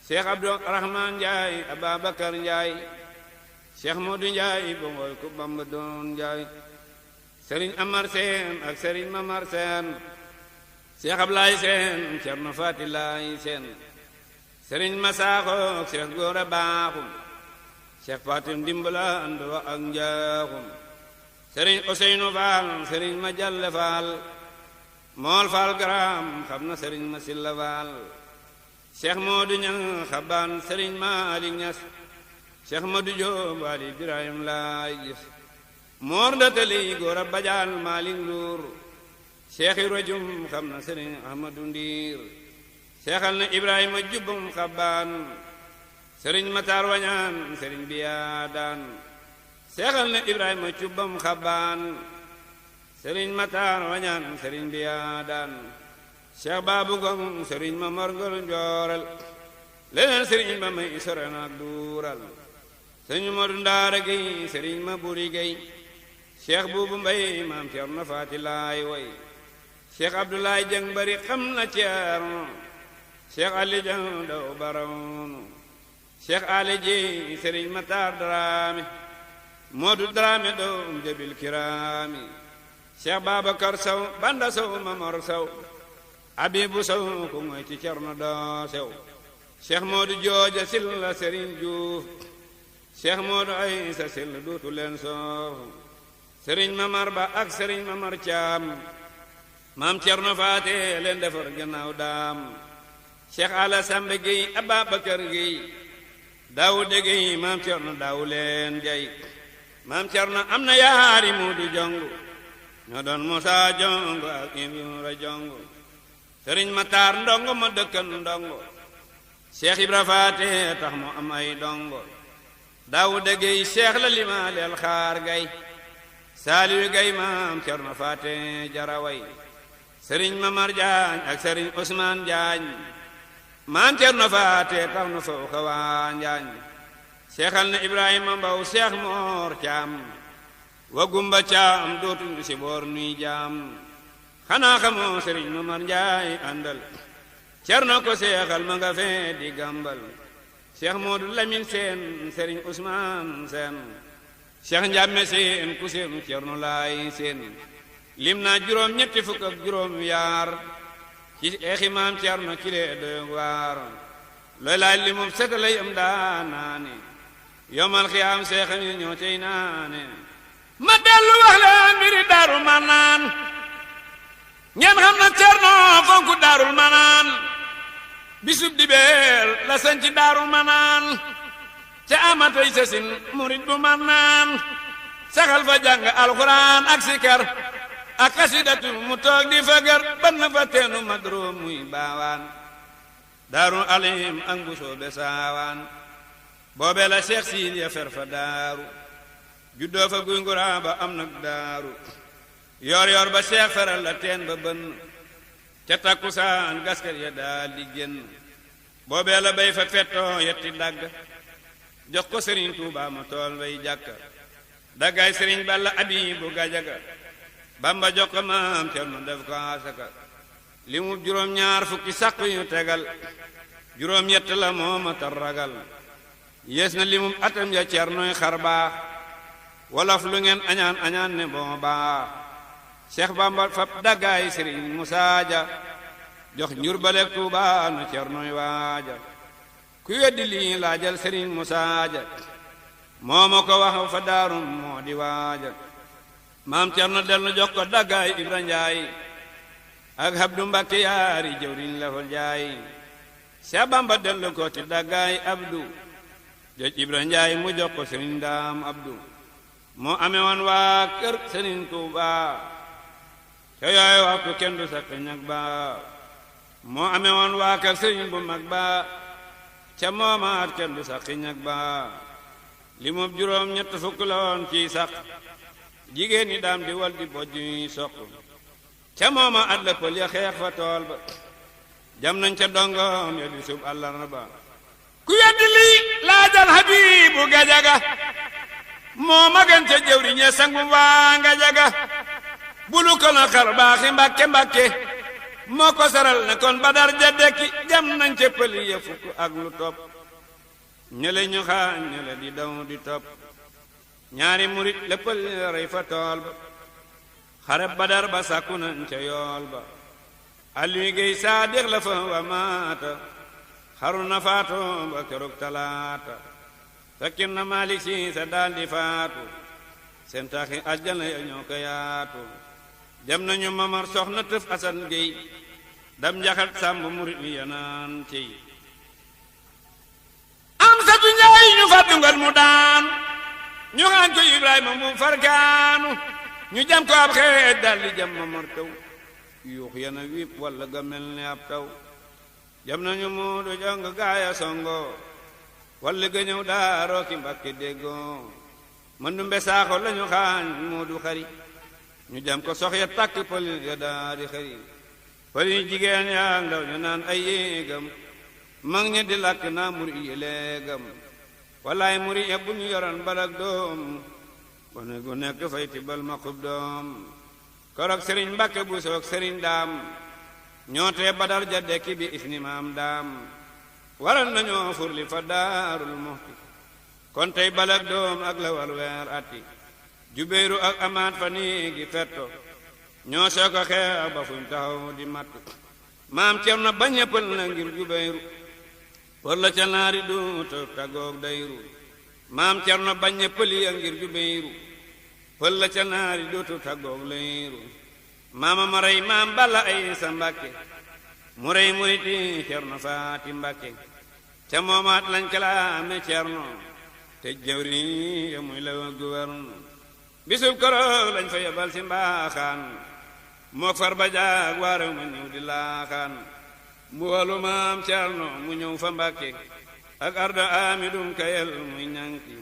Seex Abdurahmaan Njaay Ababakar Njaay Seex Mudu Njaay bongoy ku Bamba doon Njaay sëriñ Amar Seen ak sëriñ Mamar Seen Seex Ablaay Seen Cerno Faati Laay Seen sëriñ Masaaxo Seex Góora Baaxum Seex Fatim Dimbala Ando ak Njaaxum sëriñ Useynu Faal sëriñ Ma Jalle Faal Mool Faal Garam xam na sëriñ Ma Silla Faal Seex Moodu Ñaŋ Xabaan sëriñ Maalik Ñas Seex Madu Joob Waali Ibrahim Laay gis moor ndatali Góora Bajaan Maalik Nduur Seexi Rajum xam na sëriñ Ahmadu Ndiir seexal na Ibrahima Jubbum Xabaan sëriñ Matar wañaan sëriñ bi yaa daan seexal na Ibrahima cubbam xabaan sëriñ Matar wañaan sëriñ bi yaa daan Cheikh Babou Ngom sëriñ ma morgol njoorel leneen sëriñ ma may soren ak duural sëriñ Modou Ndaara Gueye sëriñ ma buri Gueye Cheikh Buubu Mbay maam Cerno Faati Laay way Cheikh Abdoulaye Jeng bari xam na Ceerno Cheikh Ali Jeng daw barawnu Cheikh Ali Ji sëriñ Matar Dramé Modou Dramé doom jabil kiraami Cheikh Babacar Sow Banda Sow Mamor Sow Abibu Sow ku ngoy ci Cerno doo sew Cheikh Modou Jooja Silla Sëriñ Juuf Cheikh Modou Aysa Silla duutu leen soof Sëriñ Mamar Ba ak Sëriñ Mamar Caam maam Cerno Faate leen defar gannaaw daam Cheikh Ala Sambe Gueye Ababakar Gueye Daawude Gueye maam Cerno daawu leen jay maam Cerno am na yaari Muudu Jongu ñoo doon Musaa Jongu ak Ibra Jongu Sëriñ Matar ndongo ma dëkkan ndongo Cheikh Ibra Faate tax mu am ay dongo Daawude Gueye Cheikh la limaaleel xaar gay Saaliyu Gay maam Cerno Faate jaraway Sëriñ Mamar Jaañ ak Sëriñ Usmaan Jaañ maam Cerno Faate tax nu faw xawaa Njaañ seexal na Ibrahima Mbaw Cheikh Moor Caam wa Gumba Caam dootuñu si boor nuy jaam xanaa xamoo Sëriñ Mamar Njaay àndal Cerno ko seexal ma nga fee di gàmbal Cheikh Moodu Lamin Seen Sëriñ Usmaan Seen Cheikh Njàmme Seen ku seenu Cerno Laay Seen lim naa juróom ñetti fukk ak juróom yaar ci eexi maam Cerno ci lee doy waar looy laaj li moom setalay am daanaane yomal xiyaam seexam yi ñoo tey naane ma dellu wax leen mbiri Daaru Manaan ngeen xam na Cerno fonku Daarul Manaan bisub dibeer la sañ ci Daaru Manaan ca amatay sasin murit bu Manaan saxal fa jàng alxuraan ak sikar ak xasidatu mu toog di fagar ban na fa teenu madroom muy baawaan Daaru Alim ak mbusoo be saawaan boobe la Cheikh Siin ya fer fa daaru juddoo fa guy nguraa ba am nag daaru yor yor ba Cheikh feral la teen ba bën ca takkusaan gaskat ya daal di génn boobee la bay fa fettoo yetti dagg jox ko Sëriñ Tuubaa ma tool bay jàkka daggaay Sëriñ Balla Abibu Gajaga Bamba jox ko maam Cerno def ko asaka li mu juróom ñaar fukki sàq yu tegal juróom yett la mooma tar ragal yees na li mu atam ya Cernoy xar baax wolof lu ngeen añaan añaan ne boo baax Cheikh Bamba fab daggaay Sëriñ Musaa Ja jox njur baleek Tuubaa na Cernoy waaja ku weddi lii laajal Sëriñ Musaa Ja moo ma ko wax fa daarum moo di waaja maam Cerno dellu jox ko daggaay Ibra Njaay ak Abdu Mbàkke yaari jëwriñ la fa jaay Cheikh Bamba dellu ko ti daggaay Abdu joj Ibra Njaay mu jox ko Sëriñ Daam Abdu moo amee woon waa kër Sëriñ Tuubaa te yooyu waxtu kenn du sakk ñag ba moo amee woon waa kër Sëriñ bu mag ba ca moomaat kenn du sakk ñag ba li mu juróom ñett fukk la woon ci sax jigéen ñi daam di wal di bojj ñuy soq ca mooma at la pël ya xeex fa tool ba jam nañ ca dongoom ya di sub àllarba ku weddi lii laajal Habibu Gajaga moo magan ca jëwriñ ya sangu waa Gajaga bulu ko na xar baaxi Mbàkke Mbàkke moo ko saral ne kon Badar ja dekki jam nañ ca pël ya fukk ak lu topp ñele ñu xaañ ñele di daw di topp ñaari murit léppal rey fa tool ba xare Badar ba sàkku nañ ca yool ba Aliou Gueye Saadix la fa wa maata xaru na faatu ba keroog talaata fekkin na Malik Si sa daal di faatu seen taxi aljana ya ñoo ko yaatu dem nañu Mamar Soxna Tëf Asan Gueye dam njaxat sàmb murit yi yanaan ciy am satu Njaay ñu fàttu ngal mu daan ñu xaañ ko Ibrahima mu farkaanu ñu jam ko ab xeet daldi jam Mamar taw yuux yana wiip walla ga mel ni ab taw jam nañu Moodu jàng gaaya songo walli ga ñëw daaroo ki Mbàkke déggoo man du mbesaaxo lañu xaañ Moodu Xari ñu jam ko sox ya tàkk pël ya daadi xari pël yi jigéen yaa ndaw ñu naan ay yéegam mag ñi di làkk naa muri yi léegam wallaay muri ya bu ñu yoroon balak doom gone gu nekk fay tibal ma xub doom korok sëriñ Mbàkke bu soog sëriñ daam ñootee badar ja dekki bi isni maam daam waral nañoo furli fa Daarul Muxti kon tey balak doom ak la wal weer atti Jubeyru ak amaat fa néegi fetto ñoo soo ko xeex ba fuñ taxaw di matt maam Cerno bañ a pël na ngir Jubeyru për la ca naari duuta tagoog dayru maam Cerno bañ a pël ya ngir Jubeyru pël la ca naari duuta tagoog layru maama ma rey maam Balla ay sa Mbàkke mu rey muriti Cerno Faati Mbàkke ca moomaat lañ kalaame Cerno te jawri ya muy la gouverne bisub koroog lañ fa yebal si mbaaxaan mook far ba jaag waare mu ñëw di laaxaan mu walu maam Cerno mu ñëw fa Mbàkke ak arda amidum kayel muy ñanki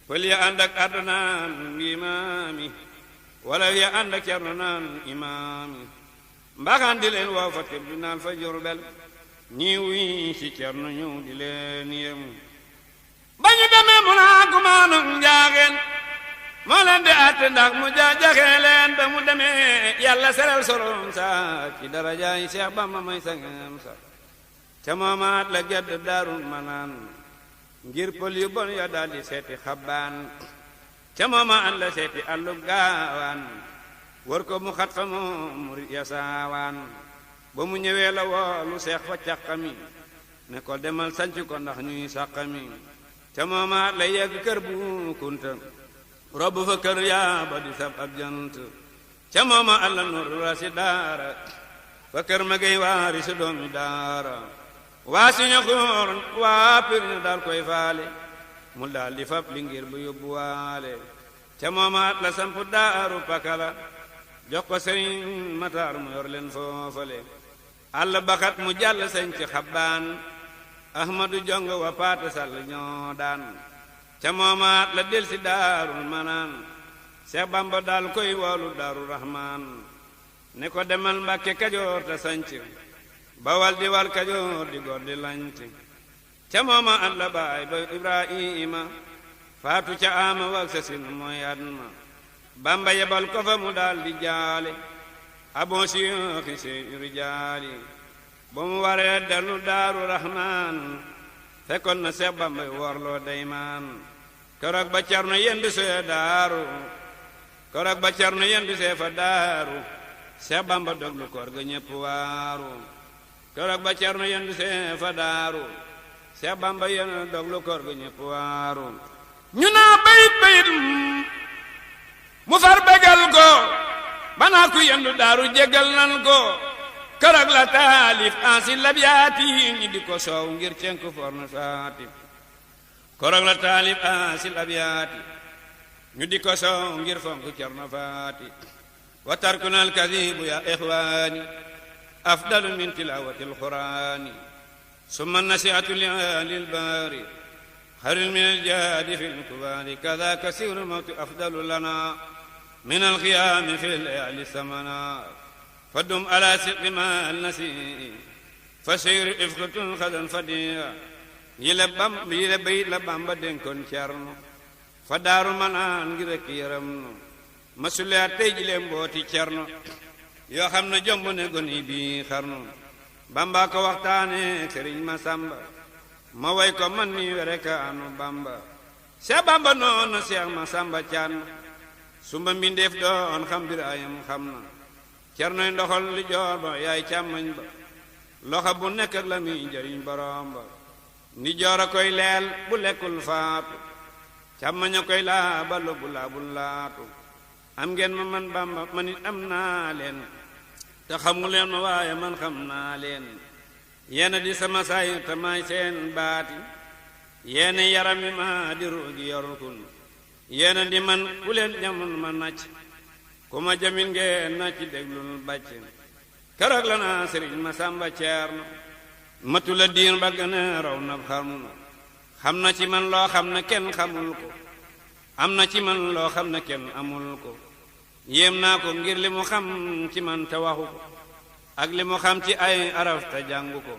pël ya ànd ak arda naan imaami wala ya ànd ak Cerno naan imaami mbaaxaan di leen woo fa tribunal fa Jurbel ñii wuy ci Cerno ñëw di leen yem ba ñu demee mu naa gumaanu njaageen moo leen di àtte ndax mu jaajaxee leen ba mu demee yàlla seral sorom sa ci darajaay Seex Bamba may sangam sa ca moomaat la gedd Daarul Manaan ngir pël yu bon ya daldi seeti xabbaan ca moomaat la seeti àllub gaawaan war ko mu xat fa moom murit ya saawaan ba mu ñëwee la woolu seex fa càqami ne ko demal sanc ko ndax ñuy sàqami ca moomaat la yegg kër bu kunta robb fa kër yaa ba di sab ab jant ca mooma alla nur rasi daara fa kër ma gay waari si doomi daara waa siña xuur waa pir ñu daal koy faale mu daal di fab li ngir bu yóbbu waale ca mooma at la samp daaru pakala jox ko sëriñ Mataar mu yor leen foofale alla baxat mu jàll sañ ci xabbaan Ahmadu Jong wa paata sall ñoo daan ca moomaat la del si Daarul Manaan Seex Bamba daal koy woolu Daaru Rahmaan ne ko demal Mbàkke Kajoor te sanc Bawal di wal Kajoor di gor di lanc ca moomaat la baay ba Ibrahima faatu ca ama wak sa sin mooy adma Bamba yebal ko fa mu daal di jaale abon siyooxi si rijaali ba mu waree dellu Daaru Rahmaan fekkoon na Seex Bamba worloo daymaan keroog ba Cerno yendu see daaru keroog ba Cerno yendu see fa daaru Seex Bamba doglu koor ga ñépp waaru keroog ba Cerno yendu see fa daaru Seex Bamba yendu doglu koor ga ñépp waaru ñu naa bayit mu far begal ko banaa ku yendu daaru jéggal nan ko keroog la taalif ansi labyaati ñi di ko soow ngir cenk forna saati keroog la taalif ansi labyaati ñu di ko soow ngir fonk Cerno Faati wa tarkuna alkadibu ya ixwaani afdalu min tilawati alqurani summa nasiatu lilbaari xayrun min aljaadi fi lkubaari kada kasiru mawti afdalu lana min alxiyaami fi layali samana fadum ala siqi ma alnasi fasir ifkatun xadan fadiya yi la bayit la Bamba dénkoon Cerno fa Daaru Manaan ngir rekk yaram no masuliyaat tey ji leen mbooti Cerno yoo xam ne jomb ne goni bi xarnu Bamba ko waxtaane Sëriñ Masamba ma way ko man mi were kaanu Bamba Seex Bamba noonu Seex Masamba Caan sumba mbindeef doon xam bir ayam xam na Cernoy ndoxal li joor ba yaay càmmañ ba loxo bu nekk ak la muy njariñ borom ba ni joor a koy leel bu lekkul faatu càmmañ a koy laabalu bu laabul laatu am ngeen ma man Bamba man it am naa leen te xamu leen ma waaye man xam naa leen yéena di sama saay te maay seen baati yéena yaram mi ma di ruugi yorkun yéena di man ku leen jamono ma nacc ku ma jamin ngeen nacc déglul bàcc keroog la naa Sëriñ Masamba Ceerno matu la diin ba gën a raw na xarnu xam na ci man loo xam ne kenn xamul ko am na ci man loo xam ne kenn amul ko yéem naa ko ngir li mu xam ci man te waxu ko ak li mu xam ci ay araf te jàngu ko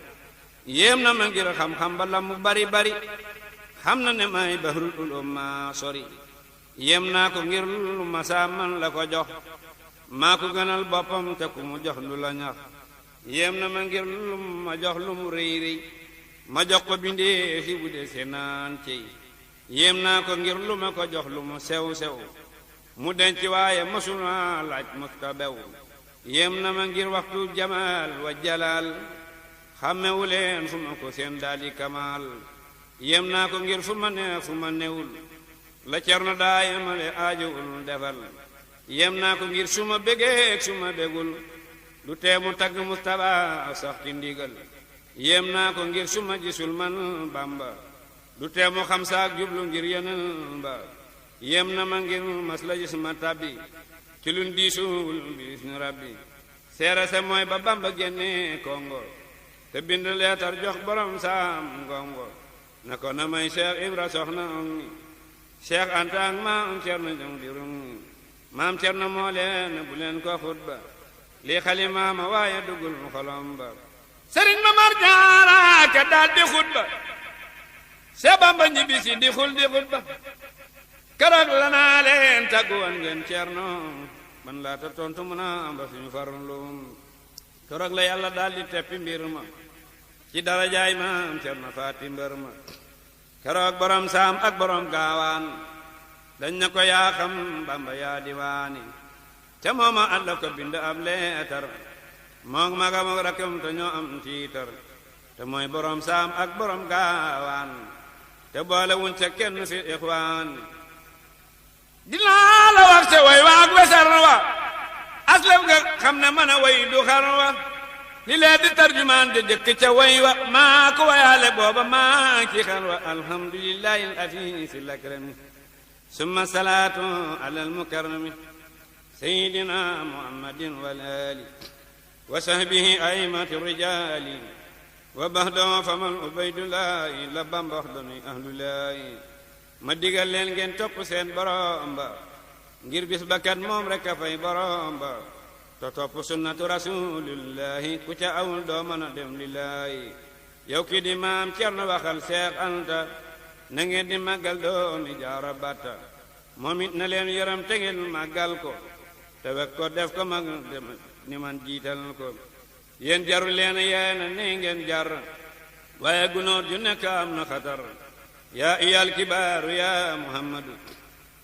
yéem na ma ngir xam-xam ba la mu bari bari xam na ne may bahrul ulum ma sori yéem naa ko ngir lu ma saa man la ko jox maa ko gënal boppam te ku mu jox lu la ñax yéem na ma ngir lu ma jox lu mu rëy rëy ma jox ko bindee fi bu de seenaan cey yéem naa ko ngir lu ma ko jox lu mu sew sew mu denc waaye masula laaj musta bew yéem na ma ngir waxtu jamaal wa jalaal xàmmewu leen fu ma ko seen daali kamaal yéem naa ko ngir fu ma neex fu ma newul la Cerno daa yemale aajowul defal yéem naa ko ngir su ma bégeeg su ma bégul du teemu tagg Mustapha sax ci ndigal yéem naa ko ngir su ma gisul man Bamba du teemu xam saak jublu ngir yeneen ba yéem na ma ngir mas la gis ma tabbi ci lun diisul bisni rabbi seere se mooy ba Bamba génne Kongo te bind leetar jox borom saam ngongo na ko na may Cheikh Ibra soxna mi Cheikh Anta ak maam Cerno jong dirum maam Cerno moo leen bu leen ko xutba lii xalimaama waaye dugul xolom ba Sëriñ Mamar Jaara ka daal di xutba Seex Bamba ñibbisi di xul di xutba keroog la naa leen tàggu woon ngeen Cerno man laata tontu mu naa ba suñu farlum keroog la yàlla daal di teppi mbir ma ci darajaay maam Cerno faati mbër ma keroog borom saam ak borom gaawaan dañ na ko yaa xam Bamba yaa diwaani ca mooma àlla ko bind ab leetar moog magam ak rakkam te ñoo am tiitar te mooy borom saam ak borom gaawaan te boole wuñ ca kenn fi ixwaan dinaa la wax ca way wa ak wesar wa aslef nga xam ne mën a way du xar wa li lee di tarjumaan de jëkk ca way wa maa ko wayaale booba maa ki xar wa alhamdulillahi al afiisi lakrami summa salaatu ala al mukarrami sayyidina muhammadin wal ali wa sahbihi aymati rijaali wa baxdoo faman ubaydullahi la Bamba wax dooni ahlullahi ma digal leen ngeen topp seen borom ba ngir bis ba kat moom rek a fay borom ba te topp sunnatu rasulillahi ku ca awul doo mën a dem lillahi yow ki di maam Cerno waxal Seex Anta na ngeen di màggal doomi Jaara Batta moom it na leen yaram te ngeen màggal ko te wek ko def ko mag dem ni man jiital ko yéen jarul leen yeena ni ngeen jar waaye gunóor ju nekk am na xatar yaa iyal kibaaru yaa muhammadu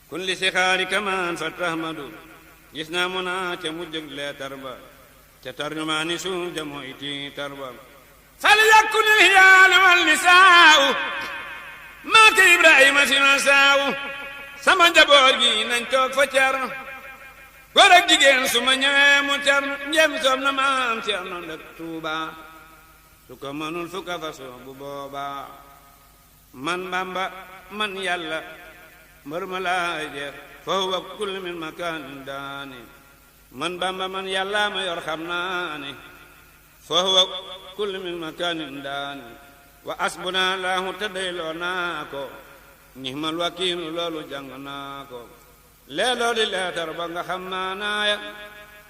kun li sixaari kamaan fa tahmadu gis naa mu naa ca mujjëg leetar ba ca tarjumaani suuf jamoo iti tarba fal yakun ihyaal wal nisaaw maaka ibrahima sina saaw sama njaboot gi nañ toog fa Cerno góor ak jigéen su ma ñëwee mu Cerno njëm soob na maam Cerno ndek Tuuba su ko mënul fu ka fa soo bu booba man Bamba man yàlla mbër ma laay jeex foofu wa kulli min makaanin daani man Bamba man yàlla ma yor xam naa ne foofu wa kulli min makaanin daani wa asbuna laahu te doyloo naa ko nihmal wakiilu loolu jàng naa ko leeloo di leetar ba nga xam naa naaya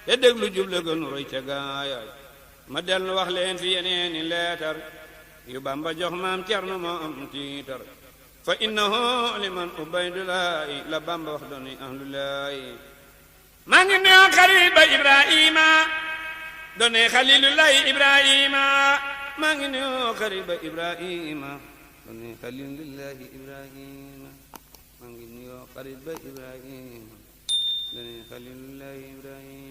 te déglu juble gën roy ca gaaya ma dellu wax leen fi yeneeni leetar yu Bamba jox maam Cerno moo am tiitar fa innahu liman ubaydulahi la Bamba wax dooni ahlulahi maa ngi nuyoo xariba Ibrahima dooni xalilulahi Ibrahima maa ngi nuyoo xariba Ibrahima dooni xalilulahi Ibrahima maa ngi nuyoo xariba Ibrahima dooni xalilulahi Ibrahima